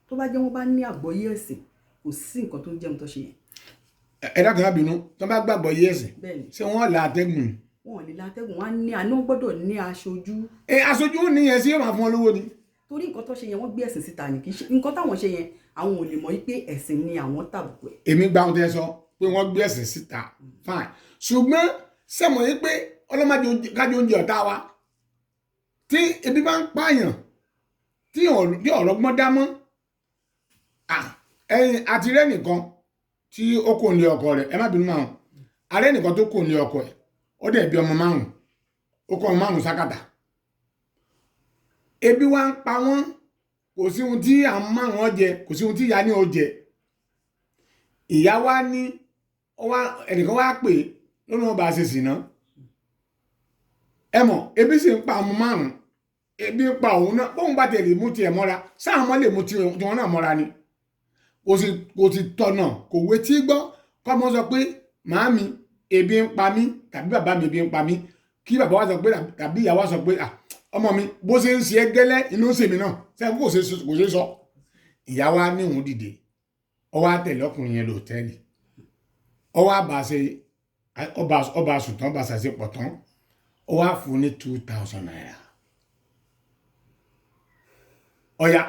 Speaker 2: tó bá jẹ́ wọ́n bá ní àgbọ́yé ẹ̀sìn, kò sí nǹkan tó ń jẹun tó ṣe yẹn.
Speaker 1: Ẹ dákun, má bínú, tó bá gbàgbọ́ yé ẹ̀sìn, ṣé wọ́n là àtẹ́gùn?
Speaker 2: Wọn ò lè la atẹ́gùn. Wọn á ní àná gbọ́dọ̀ ní aṣojú.
Speaker 1: Ẹ aṣojú ní yẹn sí yóò máa fún wọn lówó ni.
Speaker 2: Torí nǹkan tó ṣe yẹn, wọ́n gbé ẹ̀sìn síta ni, kì í ṣe nǹkan táwọn ṣe yẹn, àwọn ò lè mọ̀ pé ẹ̀sìn ni àwọn tàbùkù ẹ̀.
Speaker 1: Èmi gba ohun tẹ́ sọ pé wọ́n gbé ẹ̀sìn síta, fine, ṣùgbọ́n sẹ́mọ̀ yìí pé ọlọ́mọdé kájọ oúnjẹ ọ̀tá wa, tí ebi bá ń pààyàn tí ọ̀rọ̀ gbọ́n dá mọ́ ẹ̀yìn àti rẹ́ nìkan tí ó kò ní ọkọ rẹ̀. Ẹ má bínú máa, arẹ́ nìkan tó kò ní ọkọ ẹ̀, ó dẹ̀ bí ọmọ márùn, ó kọ́ ọmọ márùn sákàtà. Ebi wá ń pa wọ́n, kò sí ohun tí àwọn márùn ó jẹ, kò sí ohun tí ìyá ní ó jẹ. Ìyá wa ní ẹnìkan wá pè Lónìí wọn bá a ṣe sì ná. Ẹ mọ̀, ebi sì ń pa ọmọ márùn-ún, ebi ń pa òun náà. Bóun bá tẹ̀lé mú tiẹ̀ mọ́ra, sáà mọ́ lè mú tiwọn náà mọ́ra ni. Kò sì tọ̀nà, kò wetí gbọ́ kọ́mọ sọ pé màámi ebi ń pa mí, tàbí bàbá mi ebi ń pa mí, kí bàbá wa sọ pé tàbí ìyá wa sọ pé ọmọ mi bó ṣe ń ṣe é gẹ́lẹ́ inú ń ṣèmi náà, ṣe kò ṣe sọ. Ìyá wa ní òun dìde, ó wá tẹ̀lé ọkùnrin yẹn lọ́tẹ́ẹ̀lì, ó wá bá ṣe ọba sùn tán, bá ṣàṣepọ̀ tán, ó wá fún ní 2,000 naira. Ọ̀yà,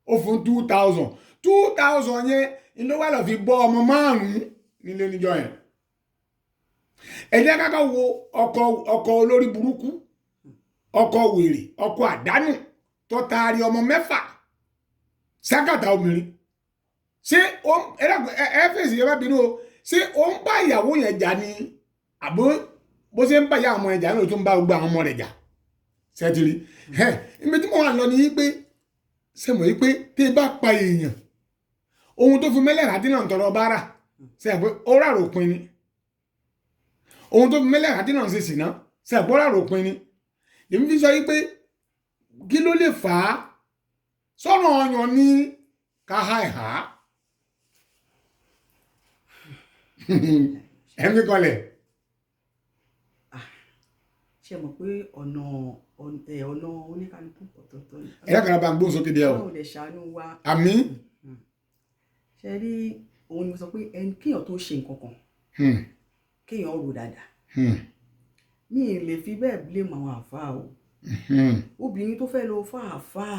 Speaker 1: ó fún 2,000, 2,000 yẹn ló wà lọ fi bọ́ ọmọ márùn-ún nílé níjọ́ yẹn. Ẹ jẹ́ ká wo ọkọ olórí burúkú, ọkọ wèrè, ọkọ àdánù tó taari ọmọ mẹ́fà sákàtà obìnrin. Ṣé ẹ fèsì, ẹ má bínú o, ṣé ó ń bá ìyàwó yẹn jà ni, àbó bó ṣe ń bá ìyá ọmọ yẹn jà ní o tún bá gbogbo àwọn ọmọ rẹ̀ jà? Ṣẹ́tìrì ẹ ibi tí mo wà lọ ni yí pé ṣe mọ̀ yí pé tí ẹ bá pa èèyàn, ohun tó fi mẹ́lẹ̀rà dínà ń tọrọ bára, ṣe é pé ó rà ròpin ni. Ohun tó fi mẹ́lẹ̀rà dínà ń ṣe sìná, ṣe é pé ó rà ròpin ni. Èmi fi sọ yí pé kí ló lè fà á sọ̀rọ̀ ọyàn ní káhá ìhá ẹ̀mí kọlẹ̀.
Speaker 2: Ṣe mọ̀ pé ọ̀nà oníkálukú ọ̀tọ̀ọ̀tọ̀ ni.
Speaker 1: Ẹ̀rọ kan bá ń gbóhùn sókè díẹ̀ o.
Speaker 2: Ọlọ́run lè ṣàánú wa.
Speaker 1: Àmín.
Speaker 2: Ṣe rí, òun ni mo sọ pé ẹni kéèyàn tó ṣe nǹkan kan, kéèyàn rò dáadáa. Mi ì lè fi bẹ́ẹ̀ blame àwọn àáfàá o. Obìnrin tó fẹ́ lọ fẹ́ àáfàá,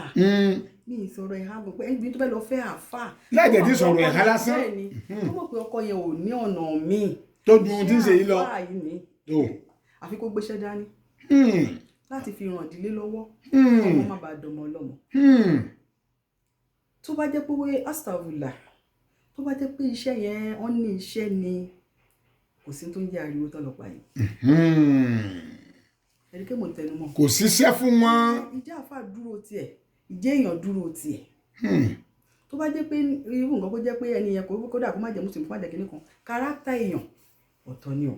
Speaker 2: mi ì sọ̀rọ̀ ẹ̀há gan pé obìnrin tó fẹ́ lọ fẹ́ àáfàá.
Speaker 1: Láì tẹ̀ tí sọ̀rọ̀ ẹ̀há lásán.
Speaker 2: Tó mọ̀ pé ọkọ yẹn ò ní ọ̀nà míì
Speaker 1: tó ju ohun tí ń ṣe yìí lọ.
Speaker 2: Àáfàá yìí ni àfi kó gbéṣẹ́ dání láti fi ràn ìdílé lọ́wọ́, ọmọ má bàa dọmọ ọlọ́mọ. Tó bá jẹ́ pé astagfirullah, tó bá jẹ́ pé iṣẹ́ yẹn wọ́n ní iṣẹ́ ni, kò sí tó ń jẹ́ ariwo tó lọ pa yìí. Ẹ̀ríkẹ́ mò ń tẹnu mọ́.
Speaker 1: Kò síṣẹ́ fún wọn.
Speaker 2: Ìjẹ́ àáfàá dúró tiẹ̀, ìjẹ́ èèyàn dúró tiẹ̀. Tó bá jẹ́ pé irú nǹkan kó jẹ́ pé ẹni yẹn kódà kó má jẹ́ mùsùlùmí, kó má jẹ́ kinní kan, kárátà èèyàn ọ̀tọ̀ ni o.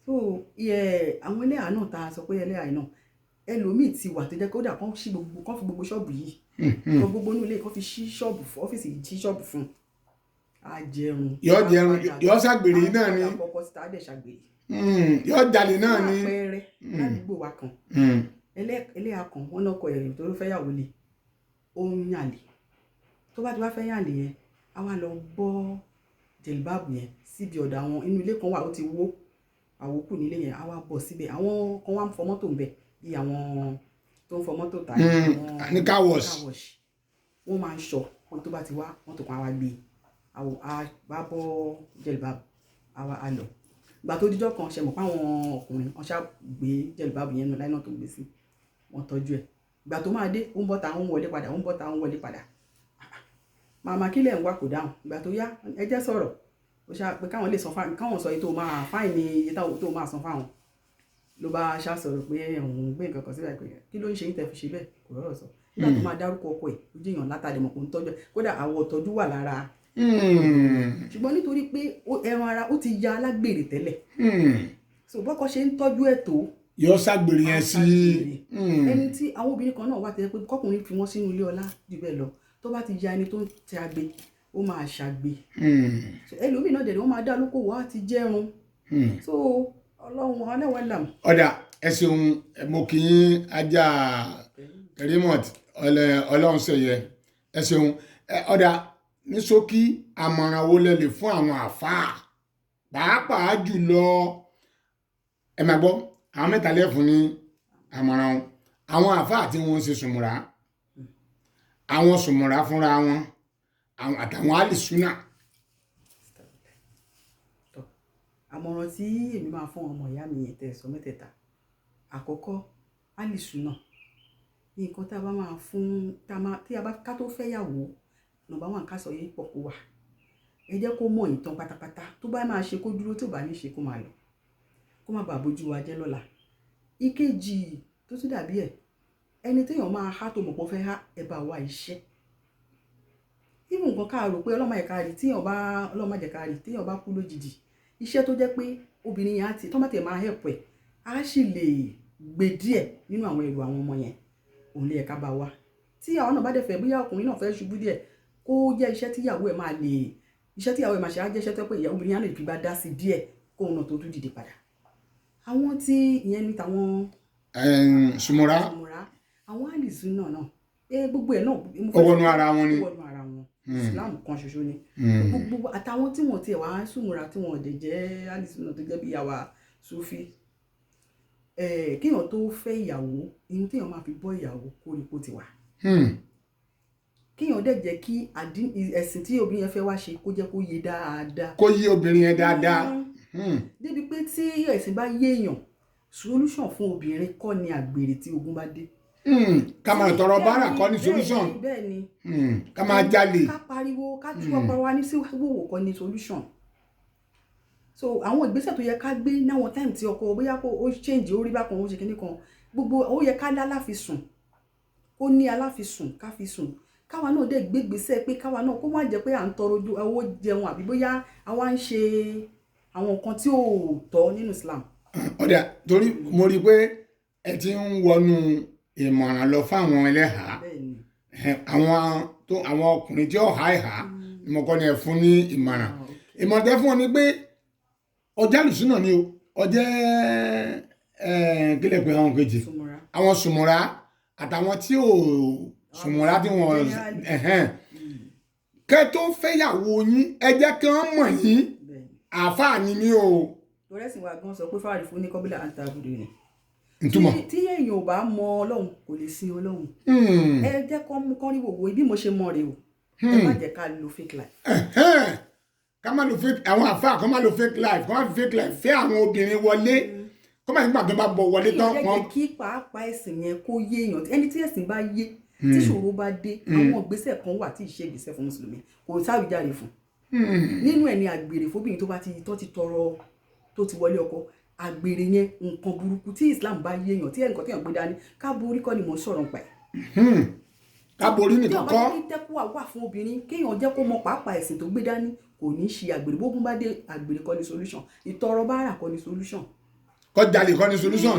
Speaker 2: So àwọn ẹlẹ́yà náà ta sọ pé ẹlẹ́yà náà ẹlòmíì ti wà tó jẹ́ kódà kán ṣí gbogbo, kán fi gbogbo ṣọ́ọ̀bù yìí, kán gbogbo inú ilé, kán fi ṣí ṣọ́ọ̀bù fún ọ́fíìsì yìí, ṣí ṣọ́ọ̀bù fún un. Á jẹun,
Speaker 1: yọ jẹun, yọ ṣàgbèrè náà ni,
Speaker 2: á padà kọ́kọ́ síta, á dẹ̀ ṣàgbèrè.
Speaker 1: Yọ jalè náà ni.
Speaker 2: Fún àpẹẹrẹ, ládùúgbò wa kan, ẹlẹ́yà kan, wọ́n náà kọ ẹ̀rìn tó ló fẹ́ yàwó lé, ó ń yàlè. Tó bá ti wá fẹ́ yàlè yẹn, á wá lọ bọ́ jẹ̀lbáàbù yẹn síbi ọ̀dọ̀ àwọn inú ilé kan wà, ó ti wó àwòkù nílé yẹn, á wá bọ̀ síbẹ̀. Àwọn kan wá ń fọ mọ́tò ń bẹ̀, bí àwọn tó ń fọ mọ́tò tà
Speaker 1: ní car wash.
Speaker 2: Wọ́n máa ń ṣọ pé tó bá ti wá mọ́tò kan á wá gbé, á wá bọ́ jẹ̀lbáàbù, á wá á lọ. Ìgbà tó díjọ́ kan, ṣe mọ̀ pé àwọn ọkùnrin wọ́n ṣá gbé jẹ̀lbáàbù yẹn nù láì náà tó gbé sí, wọ́n tọ́jú ẹ̀. Ìgbà tó máa dé, ó ń bọ́ta, ó ń wọlé padà, ó ń bọ́ta, ó ń wọlé padà. Màmá kílẹ̀ ń wá kò dáhùn. Ìgbà tó yá, ẹ jẹ́ sọ̀rọ̀, ó ṣá pé káwọn lè san fáwọn, káwọn sọ iye tó máa fáìn ní iye tó máa san fáwọn. Ló bá ṣá sọ̀rọ̀ pé òun gbé nǹkan kan síbẹ̀, pé kí ló ń ṣe yín tẹ́ fi ṣe bẹ́ẹ̀, kò rọ̀rọ̀ sọ. Nígbà tó máa dárúkọ ọkọ ẹ̀, ó jẹ́yàn látàdé mọ̀ kó ń tọ́jú ẹ̀, kódà àwọ̀ tọ́jú wà lára. Ṣùgbọ́n nítorí pé ẹran ara ó ti ya alágbèrè tẹ́lẹ̀. So bọ́kọ ṣe ń tọ́jú ẹ̀ tó,
Speaker 1: yọ ṣàgbèrè yẹn sí.
Speaker 2: Ẹni tí àwọn obìnrin kan náà wà tẹ́lẹ̀ pé kọ́kùnrin fi wọ́n sínú ilé ọlá jù bẹ́ẹ̀ lọ, tó bá ti ya ẹni tó ń tẹ agbe, ó máa ṣàgbé. Ẹlòmíì náà dẹ̀ wọ́n máa dá lókòwò, á ti jẹ́run. So ọlọ́run aláwọ̀ làm.
Speaker 1: Ọ̀dà, ẹ ṣeun, mo kì í ajá Karimot ọlọ́run ṣẹ̀yẹ, ẹ ṣeun. Ọ̀dà, ní ṣókí, àmọ̀ràn wo lẹ lè fún àwọn àfáà, pàápàá jùlọ ẹ máa gbọ́ àwọn mẹ́ta lẹ́fun ní àmọ̀ràn àwọn àfáà tí wọ́n ń ṣe sùmùrà, àwọn sùmùrà fúnra wọn àtàwọn àlìsúnà.
Speaker 2: Àmọ̀ràn tí èmi máa fún ọmọ ìyá mi yẹn tẹ́ sọ mẹ́tẹ̀ẹ̀ta. Àkọ́kọ́, àlìsúnà nǹkan tá a bá máa fún, tí a bá ká tó fẹ́ yàwó, nọ́mbà 1 ká sọ yìí pọ̀ kó wà. Ẹ jẹ́ kó mọ̀ ìtàn pátápátá, tó bá máa ṣe kó dúró, tó bá ní ṣe kó máa lọ, kó má bàa bójú wa jẹ́ lọ́la. Ìkejì tó tún dàbí ẹ̀, ẹni téèyàn máa há tó mọ̀ pé ó fẹ́ há, ẹ bá wa iṣẹ́. Even nǹkan ká rò pé ọlọ́mọ ẹ̀ka rí, téèyàn bá ọlọ́mọ ẹ̀ka rí, téèyàn bá kú lójijì, Iṣẹ́ tó jẹ́ pé obìnrin yẹn á ti tó bá tiẹ̀ máa help ẹ̀, á sì lè gbé díẹ̀ nínú àwọn ẹrù àwọn ọmọ yẹn, òun lè yẹ ká bá wa. Tí àwọn náà bá dẹ̀ fẹ́, bóyá ọkùnrin náà fẹ́ ṣubú díẹ̀, kó jẹ́ iṣẹ́ tíyàwó ẹ̀ máa lè, iṣẹ́ tíyàwó ẹ̀ máa ṣe á jẹ́ iṣẹ́ tó pé ìyàwó obìnrin á lè fi bá dá sí díẹ̀, kóun náà tó tún dìde padà. Àwọn tí ìyẹn ní tàwọn
Speaker 1: Sùmùrà.
Speaker 2: Sùmùrà, àwọn àlìsùn náà gbogbo ẹ̀ náà mo
Speaker 1: Ó
Speaker 2: fẹ́
Speaker 1: wọnú ara wọn ni.
Speaker 2: Ó wọnú ara wọn. Islam kan ṣoṣo ni. Gbogbo àtàwọn tí wọ́n tiẹ̀ wá sùmùrà, tí wọ́n dẹ̀ jẹ́ àlìsùn náà, tó jẹ́ bí àwa Sufi, kéèyàn tó fẹ́ ìyàwó, ihun téèyàn máa fi bọ́ ìyàwó, kórìkó ti wà. Kéèyàn dẹ̀ jẹ́ kí ẹ̀sìn tí obìnrin yẹn fẹ́ wá ṣe, kó jẹ́ kó yé dáadáa.
Speaker 1: Kó yí obìnrin yẹn dáadáa.
Speaker 2: Débi pé tí ẹ̀sìn bá yé èèyàn, solution fún obìnrin kọ́ ni àgbèrè tí ogun bá dé.
Speaker 1: Ká máa tọrọ bárà kọ́ ni solution.
Speaker 2: Bẹ́ẹ̀ ni.
Speaker 1: Ká máa jalè.
Speaker 2: Ká pariwo, ká tú ọpọlọ wa ní sí wòwò kọ́ ni solution. So àwọn ìgbésẹ̀ tó yẹ ká gbé náwọn time tí ọkọ bóyá kó ó change, ó rí bákan, ó ṣe kinní kan, gbogbo ó yẹ ká láláfisùn, ó ní aláfisùn, ká fi sùn, káwa náà dẹ̀ gbé ìgbésẹ̀ pé káwa náà kó má jẹ́ pé à ń tọrọ ojú owó jẹun, àbí bóyá àwa ń ṣe àwọn nǹkan tí ò tọ́ nínú Islam.
Speaker 1: Ọ̀dà, torí mo rí i pé ẹ ti ń wọnú ìmọ̀ràn lọ fáwọn ẹlẹ́hàá.
Speaker 2: Bẹ́ẹ̀ni.
Speaker 1: Àwọn tó àwọn ọkùnrin tí ó há ìhá ni mo kọ́ ni ẹ fún ní ìmọ̀ràn. Ìmọ̀ràn tẹ́ fún wọn ni pé ọjà lùsùnà ni o, ọjẹ́ kílẹ̀ pé àwọn kejì
Speaker 2: Sùmùrà.
Speaker 1: Àwọn sùmùrà àtàwọn tí ò sùmùrà tí wọ́n
Speaker 2: Generally.
Speaker 1: Kẹ́ tó fẹ́yàwó yín, ẹ jẹ́ kí wọ́n mọ̀ yín. Àáfàá ni mí o.
Speaker 2: Torí ẹ̀sìn wa gan sọ pé fáàrí fún ní kọ́bílà àǹtàbùdù ni.
Speaker 1: Ntúmọ̀.
Speaker 2: Tí èèyàn ò bá mọ Ọlọ́run, kò lè sin Ọlọ́run. Ẹ jẹ́ kó mú kán rí wòwò bí mo ṣe mọ rè o, ẹ má jẹ́ ká lo fake life.
Speaker 1: Ẹ̀hẹ́n. Ká má lo fake, àwọn àfáà kó má lo fake life, kó má fi fake life fẹ́ àwọn obìnrin wọlé, kó má nígbà tó bá bọ̀ wọlé tán
Speaker 2: Kéèyàn
Speaker 1: wọn.
Speaker 2: jẹ́ kí pàápàá ẹ̀sìn yẹn kó yé èèyàn. Ẹni tí ẹ̀sìn bá yé, tí ìṣòro bá dé, àwọn ìgbésẹ̀ kan wà tí ì ṣe ìgbésẹ̀ fún mùsùlùmí, kò sáwìjáre fún. Nínú ẹ̀ ni àgbèrè fóbìnrin tó bá ti tó ti tọrọ, tó ti wọlé ọkọ. Àgbèrè yẹn, nǹkan burúkú. Tí Islam bá yé èèyàn, tí ẹnìkan tí èèyàn gbé dání, ká borí kọ́ ni mò ń sọ̀rọ̀ nípa ẹ̀.
Speaker 1: Ká borí
Speaker 2: Tí
Speaker 1: nìkan
Speaker 2: ọba
Speaker 1: kọ́.
Speaker 2: jẹ́ kí tẹ́kùwà wà fún obìnrin, kéèyàn jẹ́ kó mọ pàápàá ẹ̀sìn tó gbé dání, kò ní ṣe àgbèrè. Bógun bá dé, àgbèrè kọ́ ni solution, ìtọrọ bárà kọ́ ni solution.
Speaker 1: Kó jalè kọ́ ni solution.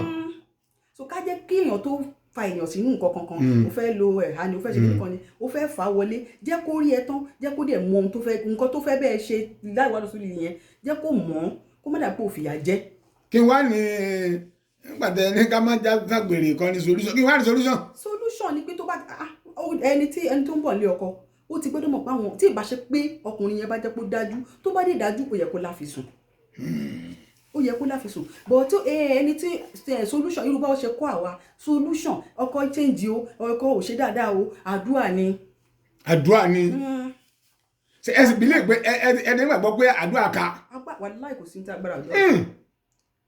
Speaker 2: So ká jẹ́ kí èèyàn tó fa èèyàn sínú nǹkan kankan, o fẹ́ lo ẹ̀há ni, o fẹ́ ṣe kíní kan ni, o fẹ́ fà á wọlé, jẹ́ kó rí ẹ tán, jẹ́ kó dẹ̀ mọ ohun tó fẹ́, nǹkan tó fẹ́ bẹ́ẹ̀ ṣe láì wá lọ sórí yẹn, jẹ́ kó mọ̀ ọ́n, kó má dà pé òfìyà jẹ́.
Speaker 1: Kí wá ní nígbà tẹ ní ká má já ságbèrè kọ́ ni solution, kí wá ní solution?
Speaker 2: Solution ni pé tó bá ẹni tí ẹni tó ń bọ̀ nílé ọkọ, ó ti gbọ́dọ̀ mọ̀ pé àwọn tí ìbá ṣe pé ọkùnrin yẹn bá jẹ́ pé ó dájú, tó bá dé dájú, ó yẹ kó láfisùn, ó yẹ kó láfisùn. But tó ẹni tí solution irú bá ó ṣe kọ́ àwa, solution ọkọ change o, ọkọ ò ṣe dáadáa o, àdúrà ni.
Speaker 1: Àdúrà ni. Ṣe ẹ sì bílẹ̀ pé ẹ ẹ ẹni gbàgbọ́ pé àdúrà ká?
Speaker 2: Agbá wàláì, kò sí ní tí agbára àdúrà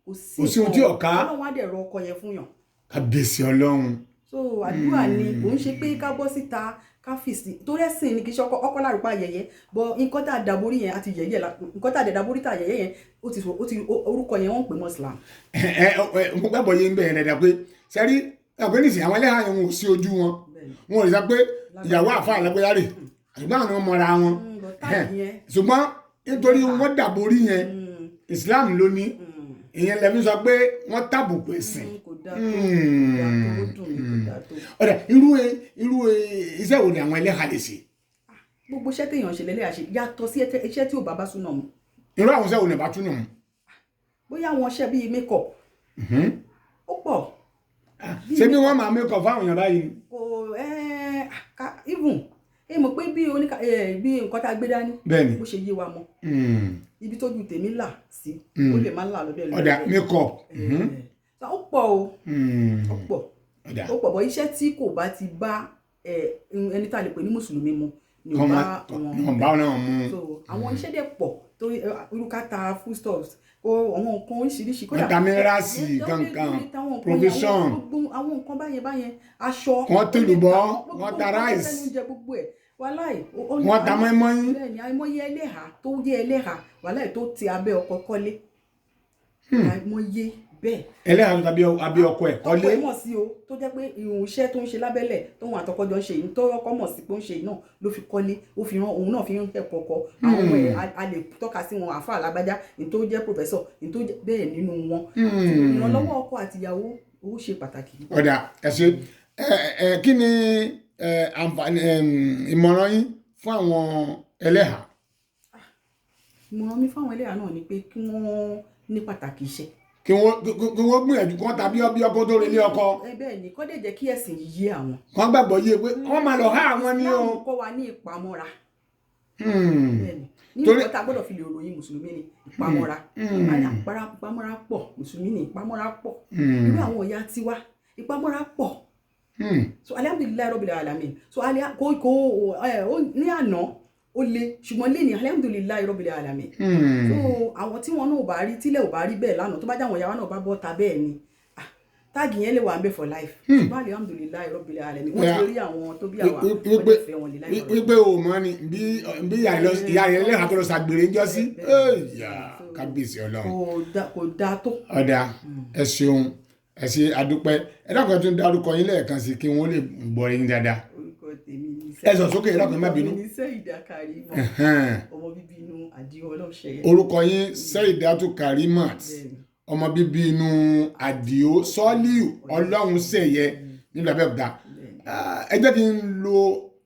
Speaker 2: kò sí.
Speaker 1: Kò sí ohun tí ò ká.
Speaker 2: Ọlọ́run á dẹ̀ rọ ọkọ yẹn fún yàn.
Speaker 1: Kábíyèsí Ọlọ́run.
Speaker 2: So àdúrà ni, kò ń ṣe pé ká bọ́ síta ká fìsì torí ẹ̀sìn ni. Kì í ṣe ọkọ ọkọ lárúkọ ayẹyẹ bọ nǹkan tá a dàborí yẹn àti yẹ̀yẹ́ nǹkan tá a dẹ̀ dàborí tá a yẹ̀yẹ́ yẹn, ó ti ó ti orúkọ yẹn wọ́n ń pè mọ́ Islam.
Speaker 1: Ẹ ẹ, mo gbàgbọ́ yé ń bẹ̀rẹ̀ dàda pé sẹ́rí ẹ̀pẹ́ nísìnyí, àwọn ẹlẹ́hàá yẹn, wọn ò sí ojú wọn, wọn ò lè sọ pé ìyàwó àfa àlágbéyà rè, ṣùgbọ́n àwọn mọ̀ra wọn.
Speaker 2: But táàgì yẹn.
Speaker 1: Ṣùgbọ́n nítorí wọ́n dàborí yẹn, Islam ló ní ìyẹn lẹ́mí sọ pé wọ́n tàbùkù ẹ̀sìn.
Speaker 2: Kò dáa tó, kò dáa tó, ó dùn mí, kò dáa tó.
Speaker 1: Ọ̀dà, irú iṣẹ́ wo ni àwọn ẹlẹ́hàá lè ṣe?
Speaker 2: Gbogbo iṣẹ́ téèyàn ṣe lẹ́lẹ́ àṣẹ, yàtọ̀ sí iṣẹ́ tí ò bá bá súnà mu.
Speaker 1: Irú àwọn iṣẹ́ wo ni bá tún nù mú?
Speaker 2: Bóyá àwọn iṣẹ́ bíi make up, ó pọ̀.
Speaker 1: Ṣé bí wọ́n máa make up fáwọn èèyàn báyìí ni?
Speaker 2: Kò ẹ́ ká even ẹ mọ̀ pé bí oníkà ẹ bí nǹkan tá a gbé dání, bó ṣe yé wa mọ́, ibi tójú tèmi là sí, ó lè má là lọ́dọ̀ ẹ̀.
Speaker 1: Ọ̀dà, make up.
Speaker 2: Ó pọ̀ o, ó pọ̀.
Speaker 1: Ọ̀dà.
Speaker 2: Ó pọ̀ bọ̀, iṣẹ́ tí kò bá ti bá ẹni tá a lè pè ní mùsùlùmí mu ni ò bá wọn.
Speaker 1: Wọn bá wọn mú.
Speaker 2: So àwọn iṣẹ́ dẹ̀ pọ̀ torí irú ká ta foodstuffs kó àwọn nǹkan oríṣiríṣi.
Speaker 1: Wọ́n ta minerals kankan, provision.
Speaker 2: Gbogbo àwọn nǹkan báyẹn báyẹn, aṣọ.
Speaker 1: Wọ́n tèlùbọ́,
Speaker 2: gbogbo
Speaker 1: wọ́n ta
Speaker 2: nǹkan tó
Speaker 1: rice.
Speaker 2: fẹ́ ní oúnjẹ, gbogbo ẹ̀ wàláì.
Speaker 1: Wọ́n ta mọ́ínmọ́ín.
Speaker 2: Bẹ́ẹ̀ni, àìmọye ẹlẹ́hà tó jẹ́ ẹlẹ́hà, wàláì, tó ti abẹ́ ọkọ kọ́lé, àìmọye Bẹ́ẹ̀.
Speaker 1: Ẹlẹ́hàá tó tàbí abí ọkọ ẹ̀ kọ́lé.
Speaker 2: Ọkọ ẹ̀ mọ̀ sí o, tó jẹ́ pé ìhun iṣẹ́ tó ń ṣe lábẹ́lẹ̀ tóun àtọkọ jọ ń ṣe yìí, tó ọkọ mọ̀ sí pé ó ń ṣe yìí náà ló fi kọ́lé, ó fi rán òun náà fi ń ẹ̀kọ́ ọkọ àwọn ọmọ ẹ̀. A lè tọ́ka sí wọn, àáfàá lágbájá, ní tó jẹ́ professor, ní tó jẹ́ bẹ́ẹ̀ nínú wọn. Ìrànlọ́wọ́ ọkọ àtìyàwó, ó ṣe pàtàkì.
Speaker 1: Ó dáa, ẹ ṣe. Ẹ ẹ kí ni àǹfààní, ìmọ̀ràn yín fún àwọn ẹlẹ́hàá?
Speaker 2: Ìmọ̀ràn mi fáwọn ẹlẹ́hàá náà ni pé kí wọ́n ní pàtàkì iṣẹ́.
Speaker 1: Kí wọ́n gbìyànjú kí wọ́n tàbí ọbí ọkọ tó relé ọkọ.
Speaker 2: Ẹ bẹ́ẹ̀ ni, kọ́ dẹ̀ jẹ́ kí ẹ̀sìn yé àwọn.
Speaker 1: Kí wọ́n gbàgbọ́ yé pé wọ́n máa lọ há àwọn ní o.
Speaker 2: Islam kọ́ wa ní ìpamọ́ra. Bẹ́ẹ̀ ni, nínú nǹkan tá a gbọ́dọ̀ fi lè ròyìn mùsùlùmí ni ìpamọ́ra. Ìpamọ́ra pọ̀, mùsùlùmí ni ìpamọ́ra pọ̀. Irú àwọn ìyá tiwa, ìpamọ́ra pọ̀. So alhamdulillahi rabbil alamin. So kò kò ẹ ó ní àná ó le, ṣùgbọ́n lé ní alhamdulillahi rabbil alamin. So àwọn tí wọn náà ò bá rí tílẹ̀ ò bá rí bẹ́ẹ̀ lánàá, tó bá jáwọn ìyá wa náà bá bọ́ ta bẹ́ẹ̀ ni, tag yẹn lè wà ń bẹ̀ for life, ṣùgbọ́n alhamdulillahi rabbil alamin, wọ́n ti rí àwọn tó bí àwa, wọ́n lè fẹ́ wọn lè láì.
Speaker 1: Wípé o mọ ni bí ìyá rẹ lẹ́hàá tó lọ ṣàgbèrè ńjọ́ sí. Ẹ̀yà, kábíyèsí Ọlọ́run.
Speaker 2: Kò dáa tó.
Speaker 1: Ó dáa, ẹ ṣeun, ẹ ṣe, adúpẹ́. Ẹ dákun, ẹ tún dárúkọ yín lẹ́ẹ̀kan sí kí wọ́n lè gbọ́ yín dáadáa.
Speaker 2: Orúkọ tèmi ni
Speaker 1: Ẹ sọ sókè, ẹ dákun, ẹ má bínú.
Speaker 2: Orúkọ mi ni Sẹ́yìdá Karimot, ọmọ bíbí inú Àdìo Ọlọ́ṣẹ́yẹ.
Speaker 1: Orúkọ yín Sẹ́yìdátù Karimat,
Speaker 2: Bẹ́ẹ̀ni.
Speaker 1: ọmọ bíbí inú Àdìo Sọ́líù Ọlọ́runṣẹ̀yẹ nílùú Abẹ́òkúta.
Speaker 2: Bẹ́ẹ̀ni.
Speaker 1: Ah, ẹ jẹ́ kí n lo,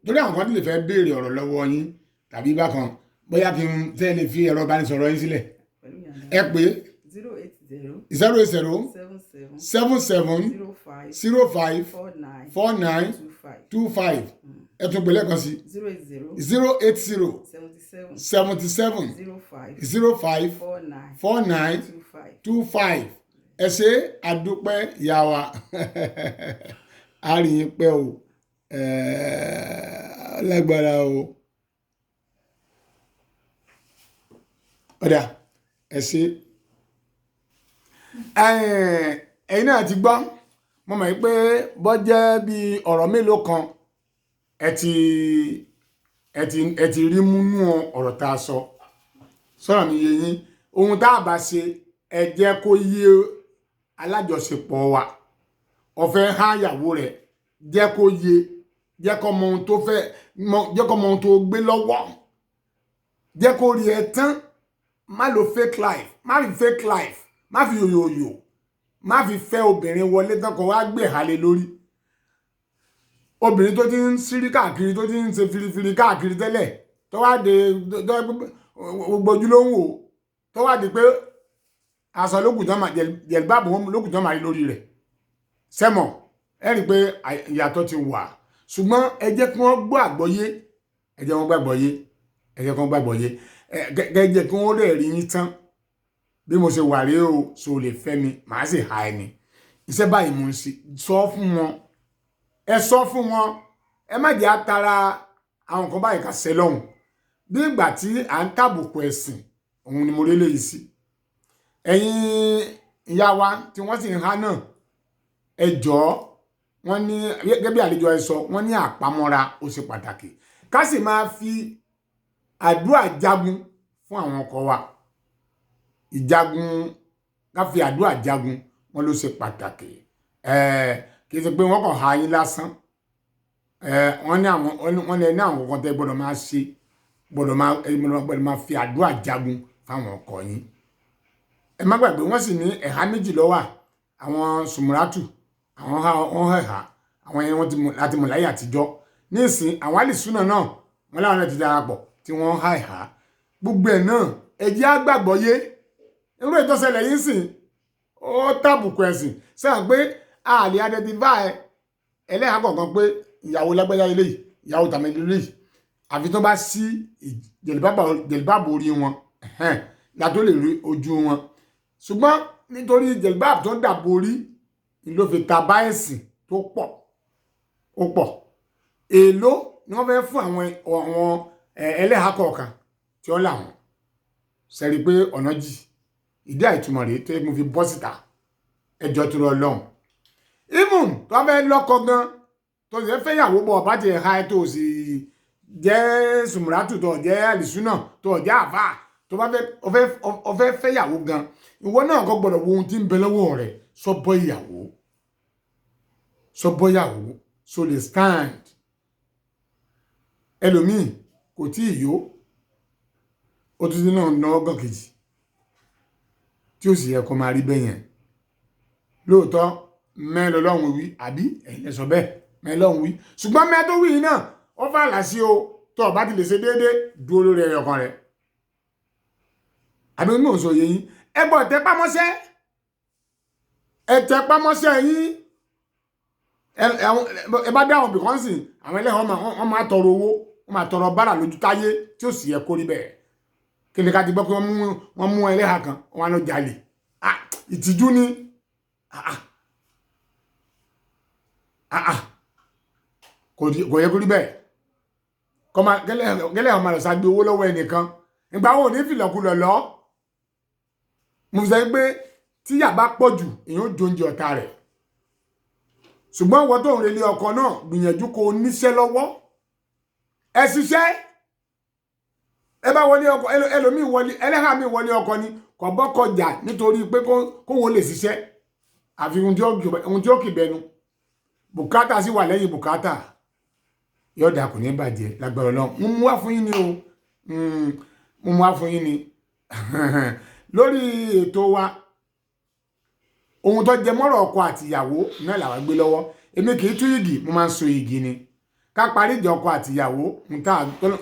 Speaker 1: torí àwọn kan tó lè fẹ́ béèrè ọ̀rọ̀ lọ́wọ́ yín tàbí bákan, bóyá kí n tẹ́ lè fi ẹ̀rọ ìbánisọ̀rọ̀ yín sílẹ̀.
Speaker 2: Pẹ̀lú ìyànda.
Speaker 1: Ẹ pé.
Speaker 2: 080
Speaker 1: 080
Speaker 2: 77
Speaker 1: 77
Speaker 2: 05
Speaker 1: 05
Speaker 2: 49
Speaker 1: 49
Speaker 2: 25.
Speaker 1: 25. Ẹ tún pè lẹ́ẹ̀kan sí.
Speaker 2: 080
Speaker 1: 080
Speaker 2: 77
Speaker 1: 77
Speaker 2: 05
Speaker 1: 05
Speaker 2: 49
Speaker 1: 49
Speaker 2: 25.
Speaker 1: 25. Ẹ ṣé, àdúpẹ́, ìyá wa. A rí yín pẹ́ o. Lágbára o. Ó dáa, ẹ ṣé. Ẹ̀yin náà ti gbọ́. Mo mọ̀ pé bọ́ jẹ́ bí ọ̀rọ̀ mélòó kan ẹ ti rí múnú ọ̀rọ̀ tá a sọ. Sọ̀rọ̀ mi yé yín. Ohun tá a bá ṣe, ẹ jẹ́ kó yé alájọṣepọ̀ wa. Ó fẹ́ há ìyàwó rẹ̀, jẹ́ kó yé, jẹ́ kó mọ ohun tó fẹ́ jẹ́ kó mọ ohun tó gbé lọ́wọ́, jẹ́ kó rí ẹ tán. Má lo fake life, má fi fake life, má fi yòyòyò, má fi fẹ́ obìnrin wọlé tán kó wá gbé ìhàlẹ̀ lórí obìnrin tó ti ń sírí káàkiri, tó ti ń ṣe firifiri káàkiri tẹ́lẹ̀, tó wá de gbogbo ojú ló ń wò, tó wá di pé aṣọ lókùn tán máa jẹ̀lbáàbò lókùn tán máa rí lórí rẹ̀ sẹ́mọ̀. Ẹ rí i pé ìyàtọ̀ ti wà, ṣùgbọ́n ẹ jẹ́ kí wọ́n gbọ́ àgbọ́yé, ẹ jẹ́ wọ́n gbàgbọ́yé, ẹ jẹ́ kí wọ́n gbàgbọ́yé, ẹ jẹ́ kí wọ́n lè rí yín tán. Bí mo ṣe wà rèé o, so lè fẹ́ mi, màá sì ha ẹni iṣẹ́ báyìí mo ń ṣe. Sọ fún wọn, ẹ sọ fún wọn. Ẹ má jẹ́ àtàrà àwọn nǹkan báyìí ká ṣe lọ́hùn bí ìgbà tí à ń tàbùkù ẹ̀sìn. Òun ni mo rí léyìí sí. Ẹ̀yin ìyá wa tí wọ́n sì ń há náà, ẹ jọ̀ọ́, wọ́n ní gẹ́gẹ́ bí àlejò ẹ sọ, wọ́n ní àpamọ́ra ó ṣe pàtàkì, ká sì máa fi àdúrà jagun fún àwọn ọkọ wa. Ìjagun, ká fi àdúrà jagun wọn ló ṣe pàtàkì. Kì í ṣe pé wọ́n kàn ha yín lásán. Wọ́n ní àwọn, wọ́n ní àwọn kankan tẹ́ gbọ́dọ̀ máa ṣe, gbọ́dọ̀ máa fi àdúrà jagun fáwọn ọkọ yín. Ẹ má gbàgbé, wọ́n sì ní ẹ̀há méjì ló wà. Àwọn sùmùràtù, àwọn ha, wọ́n hẹ̀há, àwọn yẹn wọ́n ti mọ̀ láti mọ̀ láyé àtijọ́. Nísìn, àwọn àlìsúnà náà, wọ́n láwọn náà ti darapọ̀ tí wọ́n ń há ẹ̀há. Gbogbo ẹ̀ náà, ẹ jẹ́ á gbàgbọ́ yé. Irú ètò ìṣẹ̀lẹ̀ yìí sìn, ó tàbùkù ẹ̀sìn sẹ́wọ̀n pé a lè identify ẹlẹ́hàá kọ̀ọ̀kan pé ìyàwó lágbájá eléyìí, ìyàwó tàmẹ̀dù eléyìí, àfi tó bá sí jẹ̀lìbáàbò orí wọn la tó lè rí ojú wọn. Ṣùgbọ́n nítorí jẹ̀lìbáàbò tó dàbò orí ni ló fi ta bá ẹ̀sìn tó pọ̀. Ó pọ̀. Èèló ni wọ́n fẹ́ fún àwọn ẹlẹ́hàá kọ̀ọ̀kan tí ó làwọn sẹ́rí pé ọ̀nà jì. Ìdí àìtumọ̀ rèé tó yẹ kí mo fi bọ́ síta. Ẹjọ́ tó lọ lọ́hùn, even tó bá fẹ́ lọ́kọ gan, tó sì fẹ́ fẹ́yàwó bọ̀, bá ti ha ẹ, tó sì jẹ́ sùmùràtù, tó jẹ́ àlìsúnà, tó jẹ́ àfà. Tó bá fẹ́ ọfẹ́ fẹ́yàwó gan, ìwọ náà kò gbọ́dọ̀ wo ohun tí ń bẹ lọ́wọ́ rẹ̀. Sọ́bọ́ ìyàwó, sọ́bọ́ ìyàwó, so lè stand. Ẹlòmíì kò tí ì yó, ó tún ti náà náwó gàn kejì, tí ó sì yẹ kó máa rí bẹ́ẹ̀ yẹn. Lóòótọ́ mẹ́rin lọ́lọ́run wí, àbí ẹ̀yin ẹ sọ bẹ́ẹ̀, mẹ́rin lọ́run wí, ṣùgbọ́n mẹ́rin tó wí yìí náà, ó fà là sí o. Tó o bá ti lè ṣe déédéé, dúró lórí ẹyọ kan rẹ̀. Àbí mò ń sọ yé yín? Ẹ gbọ́, tẹ pámọ́sẹ́, ẹ tẹ pámọ́sẹ́ yín. Ẹ bá dá àwọn bìkọ́nsì, àwọn ẹlẹ́hàn, wọ́n máa tọrọ owó, wọ́n máa tọrọ bárà lójú táyé, tí ó sì yẹ kó rí bẹ́ẹ̀. Kí ni ká ti gbọ́ pé wọ́n mú ẹlẹ́hà kan, wọ́n á lọ jalè? Ah, ìtìjú ni. Ah, ah. Ah, ah. Kò yẹ kó rí bẹ́ẹ̀. Kọ́má gẹ́lẹ́ ọmọ rẹ̀ ṣàgbé owó lọ́wọ́ ẹnìkan, ìgbà wo ní fìlọ̀kulọ̀ lọ. Mo fi sọ pé tíyà bá pọ̀ jù, èèyàn ó jóúnjẹ ọ̀tá rẹ̀. Ṣùgbọ́n ìwọ tó ń relé ọkọ náà, gbìyànjú kó o níṣẹ́ lọ́wọ́. Ẹ ṣiṣẹ́, ẹ bá wọlé ọkọ. Ẹlòmíì wọlé, ẹlẹ́hà mi wọlé ọkọ ni kò bọ́kọ jà nítorí pé kóun lè ṣiṣẹ́. Àfi ohun tí ó kì bẹnu, bùkátà sì wà lẹ́yìn bùkátà. Yọ̀ọ̀dà kò ní bàjẹ́ lágbára Ọlọ́run. Mo mú wá fún yín ni o. Mo mú wá fún yín ni lórí ètò wa. Ohun tó jẹ mọ́rọ̀ ọkọ àtìyàwó náà làwa gbé lọ́wọ́. Èmi kì í tú igi, mo máa ń so igi ni. Ká parí ìjà ọkọ àtìyàwó,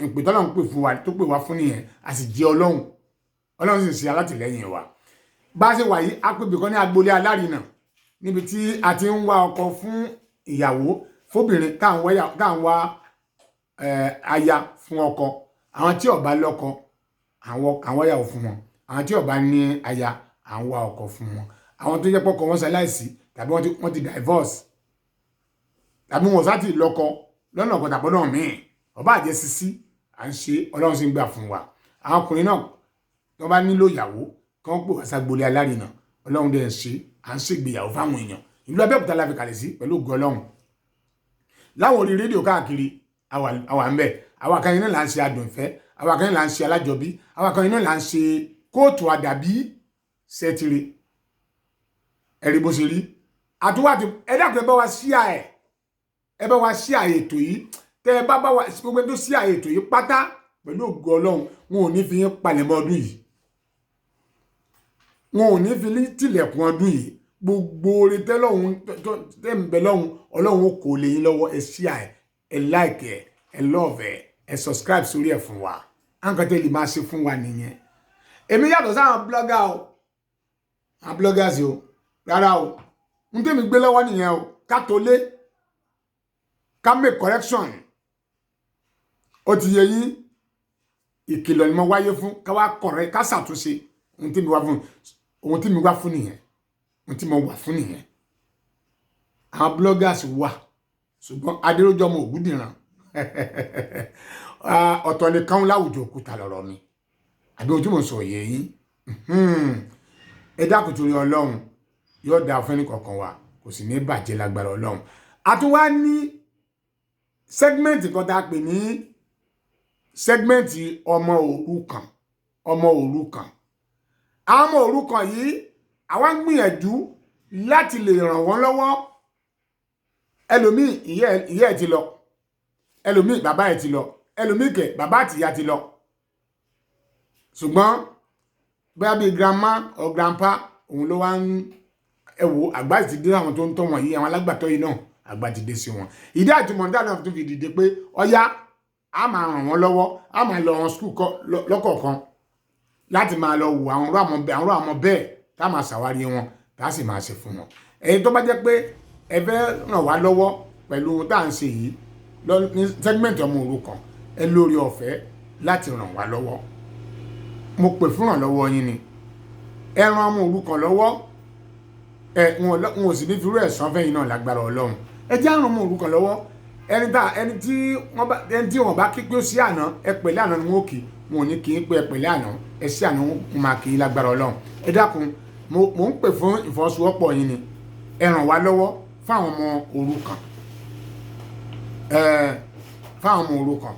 Speaker 1: ìpè tọ́lọ́run pè fún wa, tó pè wá fún nìyẹn. A sì jẹ́ Ọlọ́run, Ọlọ́run sì ṣe alátìlẹ́yìn wa. Bá a ṣe wà yìí, a pè bìkan ní agboolé alárinà, níbi tí a ti ń wá ọkọ fún ìyàwó, fóbìnrin, tá à ń wá aya fún ọkọ. Àwọn tí ó bá lọ́kọ, àwọn ìyàwó fún wọn. Àwọn tí ó bá ní aya, à ń wá ọkọ fún wọn. Àwọn tó jẹ́ pọ́kọ wọn ṣaláìsí, tàbí wọ́n ti divorce, tàbí wọn ò sá ti lọ́kọ lọ́nà kan tàbí ọ̀nà míì, ọba àjẹ́ sisi, à ń ṣe, Ọlọ́run sì ń gbà fún wa. Àwọn ọkùnrin náà tó bá nílò ìyàwó, kí wọ́n pè wá ságbolé alárinà. Ọlọ́run dẹ̀ ń ṣe, à ń ṣègbéyàwó fáwọn èèyàn. Ìlú Abẹ́òkúta la fi kalẹ̀ sí pẹ̀lú ògo Ọlọ́run. Láwọn orí rédíò káàkiri, àwa ń bẹ̀. Àwa kan iná là ń ṣe adùnfẹ́, àwa kan iná là ń ṣe alájọbí, àwa kan iná là ń ṣe kóòtù àdàbí sẹ́tìrì. Ẹ̀rí bó ṣe rí àtúwàtí. Ẹ dákun, ẹ bá wa ṣíà ẹ, ẹ bá wa ṣíà ètò yìí. Tẹ ẹ bá bá wa, gbogbo ẹni tó ṣíà ètò yìí pátá, pẹ̀lú ògo Ọlọ́run, wọn ò ní fi yín palẹ̀mọ́ ọdún yìí, wọn ò ní fi ní tilẹ̀kùn ọdún yìí. Gbogbo oore tẹ́lọ́hún tẹ́ ń bẹ lọ́hún, Ọlọ́run ó kò lè yín lọ́wọ́. Ẹ ṣíà ẹ, ẹ like ẹ, ẹ love ẹ, ẹ subscribe sórí ẹ fún wa. Àǹkan tẹ́ lè máa ṣe fún wa nìyẹn. Èmi yàtọ̀ sáwọn blogger o, àwọn bloggers o, rárá o. N tẹ́mi gbé lọ́wọ́ nìyẹn o. Ká tó lé, ká make correction, ó ti yẹ yín. Ìkìlọ̀ ni mo wáyé fún, ká wá correct, ká ṣàtúnṣe. Ohun tí mi wá fún, ohun tí mi wá fún nìyẹn, ohun tí mo wà fún nìyẹn. Àwọn bloggers wà, ṣùgbọ́n Adéròjọ́ ọmọ Ògúndìran, ọ̀tọ̀ nìkan láwùjọ òkúta lọ̀rọ̀ mi. Àbí ohun tí mo sọ yẹ yín? Ẹ dákun torí Ọlọ́run. Yóò dáa fún ẹnì kọ̀ọ̀kan wa, kò sì ní bàjẹ́ lágbára Ọlọ́run. A tún wá ní segment kan tá a pè ní segment ọmọ òrukàn. Ọmọ òrukàn, àwọn ọmọ òrukàn yìí, àwa ń gbìyànjú láti lè ràn wọ́n lọ́wọ́. Ẹlòmíì, ìyá ẹ̀ ti lọ. Ẹlòmíì, bàbá ẹ̀ ti lọ. Ẹlòmíì kẹ̀, bàbá àti ìyá ti lọ, ṣùgbọ́n bóyá bíi grandma or grandpa òun ló wá ń. Ẹ wo, àgbà ti dé. Àwọn tó ń tọ́ wọn yìí, àwọn alágbàtọ́ yìí náà, àgbà ti dé sí wọn. Ìdí àtúmọ̀dá náà tó fi dìde pé ọyá, a máa ràn wọ́n lọ́wọ́, a máa lọ wọn school lọ́kọ̀ọ̀kan láti máa lọ wò àwọn ọ̀rọ̀ àwọn bẹ́ẹ̀, tá a máa ṣàwárí wọn, tá a sì máa ṣe fún wọn. Ẹ̀yin tó bá jẹ́ pé ẹ fẹ́ ràn wá lọ́wọ́ pẹ̀lú ohun tá à ń ṣe yìí ní segment ọmọ òrukàn, ẹ lórí ọ̀fẹ́ láti ràn wá lọ́wọ́. Mo pè fún ìrànlọ́wọ́ yín ni. Ẹ ran ọmọ òrukàn lọ́wọ́. Ẹ wọn ò sì ní fi irú ẹ̀san fẹ́yìn náà lágbára Ọlọ́run. Ẹ jẹ́ àrùn ọmọ òrukàn lọ́wọ́. Ẹni tí wọ́n bá, ẹni tí wọ́n bá kí pé ó sí àná, ẹ pẹ̀lẹ́ àná ni wọ́n kì. Wọn ò ní kí n pé ẹ pẹ̀lẹ́ àná, ẹ sí àná, wọn máa kì í lágbára Ọlọ́run. Ẹ dákun, mo ń pè fún ìfọwọ́sowọ́pọ̀ yín ni. Ẹ ràn wá lọ́wọ́ fáwọn ọmọ òrukàn, ẹ fáwọn ọmọ òrukàn.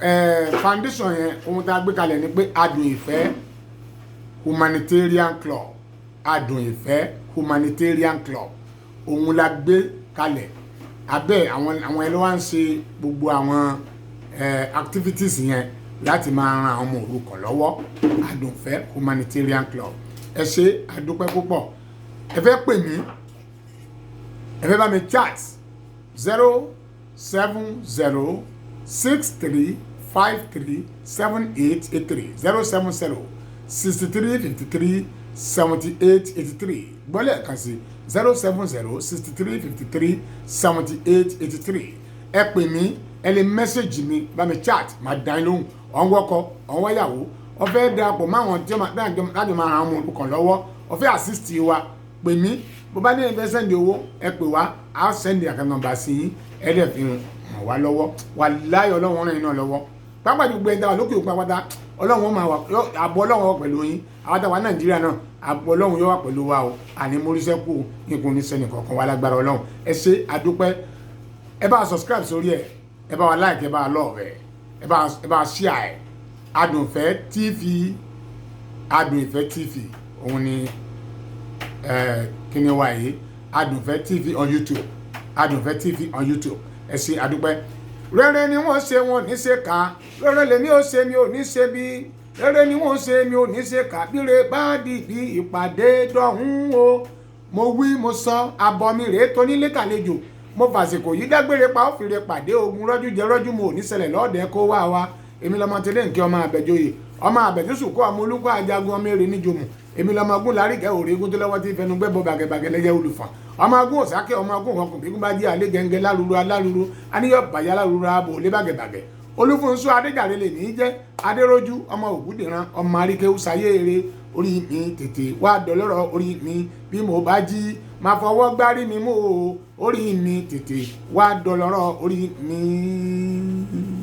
Speaker 1: Foundation yẹn, ohun tá a gbé kalẹ̀ ni pé Adùn Ìfẹ́ Humanitarian Club. Adùn Ìfẹ́ Humanitarian Club, òun la gbé kalẹ̀. Abẹ́ àwọn ẹ ló wá ń ṣe gbogbo àwọn activities yẹn láti máa ran àwọn ọmọ òrukàn lọ́wọ́. Adùnfẹ́ Humanitarian Club. Ẹ ṣé, àdúpẹ́ púpọ̀. Ẹ fẹ́ pè mí, ẹ fẹ́ bá mi chat, 07063537883, 07063537883. Gbọ́lẹ̀ kan sí, 07063537883. Ẹ pè mí, ẹ lè message mi, bá mi chat, máa dá yín lóhùn. Ọ̀ ń wọ́kọ, ọ̀ ń wáyàwó, ọ fẹ́ darapọ̀ mọ́ àwọn tí láti máa ran àwọn òrukàn lọ́wọ́, ọ fẹ́ assist wa, pè mí. Bó bá ní ẹ fẹ́ send owó, ẹ pè wá, á send account number sí yín, ẹ dẹ̀ fi hàn wá lọ́wọ́. Wà láyọ̀, Ọlọ́run ràn yín náà lọ́wọ́. Pápá gbogbo ẹ̀dá wà lókè òkun pátá, Ọlọ́run máa wà, àbọ̀ Ọlọ́run wà pẹ̀lú yín. Àwọn táwa Nàìjíríà náà, àbọ̀ Ọlọ́run yóò wà pẹ̀lú wa o. Àní mórísẹ́kù nǹkan oníṣẹ́ nìkankan wà lágbára Ọlọ́run. Ẹ ṣé, àdúpẹ́. Ẹ bá wa subscribe sórí ẹ, ẹ bá wa like, ẹ bá wa love ẹ, ẹ bá wa share ẹ. Adùnfẹ́ TV, Adùn Ìfẹ́ TV, òun ni ẹ kíni wa yìí, Adùnfẹ́ TV on YouTube, Adùnfẹ́ TV on YouTube. Ẹ ṣé, àdúpẹ́. Rere ni wọ́n ṣe, wọn ní ṣe ká. Rere lèmi ò ṣe, mi ò ní ṣe bí. Rere ni wọ́n ṣe, mi ò ní ṣe ká. Bíre bá dìbí ìpàdé dọ̀hún o, mo wí, mo sọ, abọ́ mi rèé tó nílé tàlejò. Mo fàsìkò yìí dágbére pa ó fìrè pàdé ogun rọ́jú jẹ rọ́jú. Mo ò ní ṣẹlẹ̀ lọ́ọ̀dẹ kó wá wa. Èmi lọmọ tẹ́lẹ̀ nkẹ́, ọmọ àbẹ̀jọyè, ọmọ àbẹ̀jọsùn kó, ọmọ olùkọ́ ajagun, ọmọ èrè níjòmù. Èmi lọmọ ogun láríkẹ́ òrègùn tó lọ́wọ́ tí fẹnu gbẹ́ bọ bàgẹ́bàgẹ́ lẹ́yẹ olùfọ̀n, ọmọ ogun òsákẹ́, ọmọ ogun ọkùn kíkún bá jí alẹ́ gẹ́ngẹ́ lárúurú alárúurú aníyọ̀ bàyá lárúurú abo lé bàgẹ́bàgẹ́. Olúfúnṣọ́ Adéjàre lè ní í jẹ́ Adéròjú, ọmọ Ògúndìran, ọmọ Àríkẹ́ sáyé eré. Orí mi tètè wá dọlọ́rọ̀. Orí mi, bí mo bá jí, máa fọwọ́ gbárí mi mú o. Orí mi tètè wá dọlọ́rọ̀ orí mi.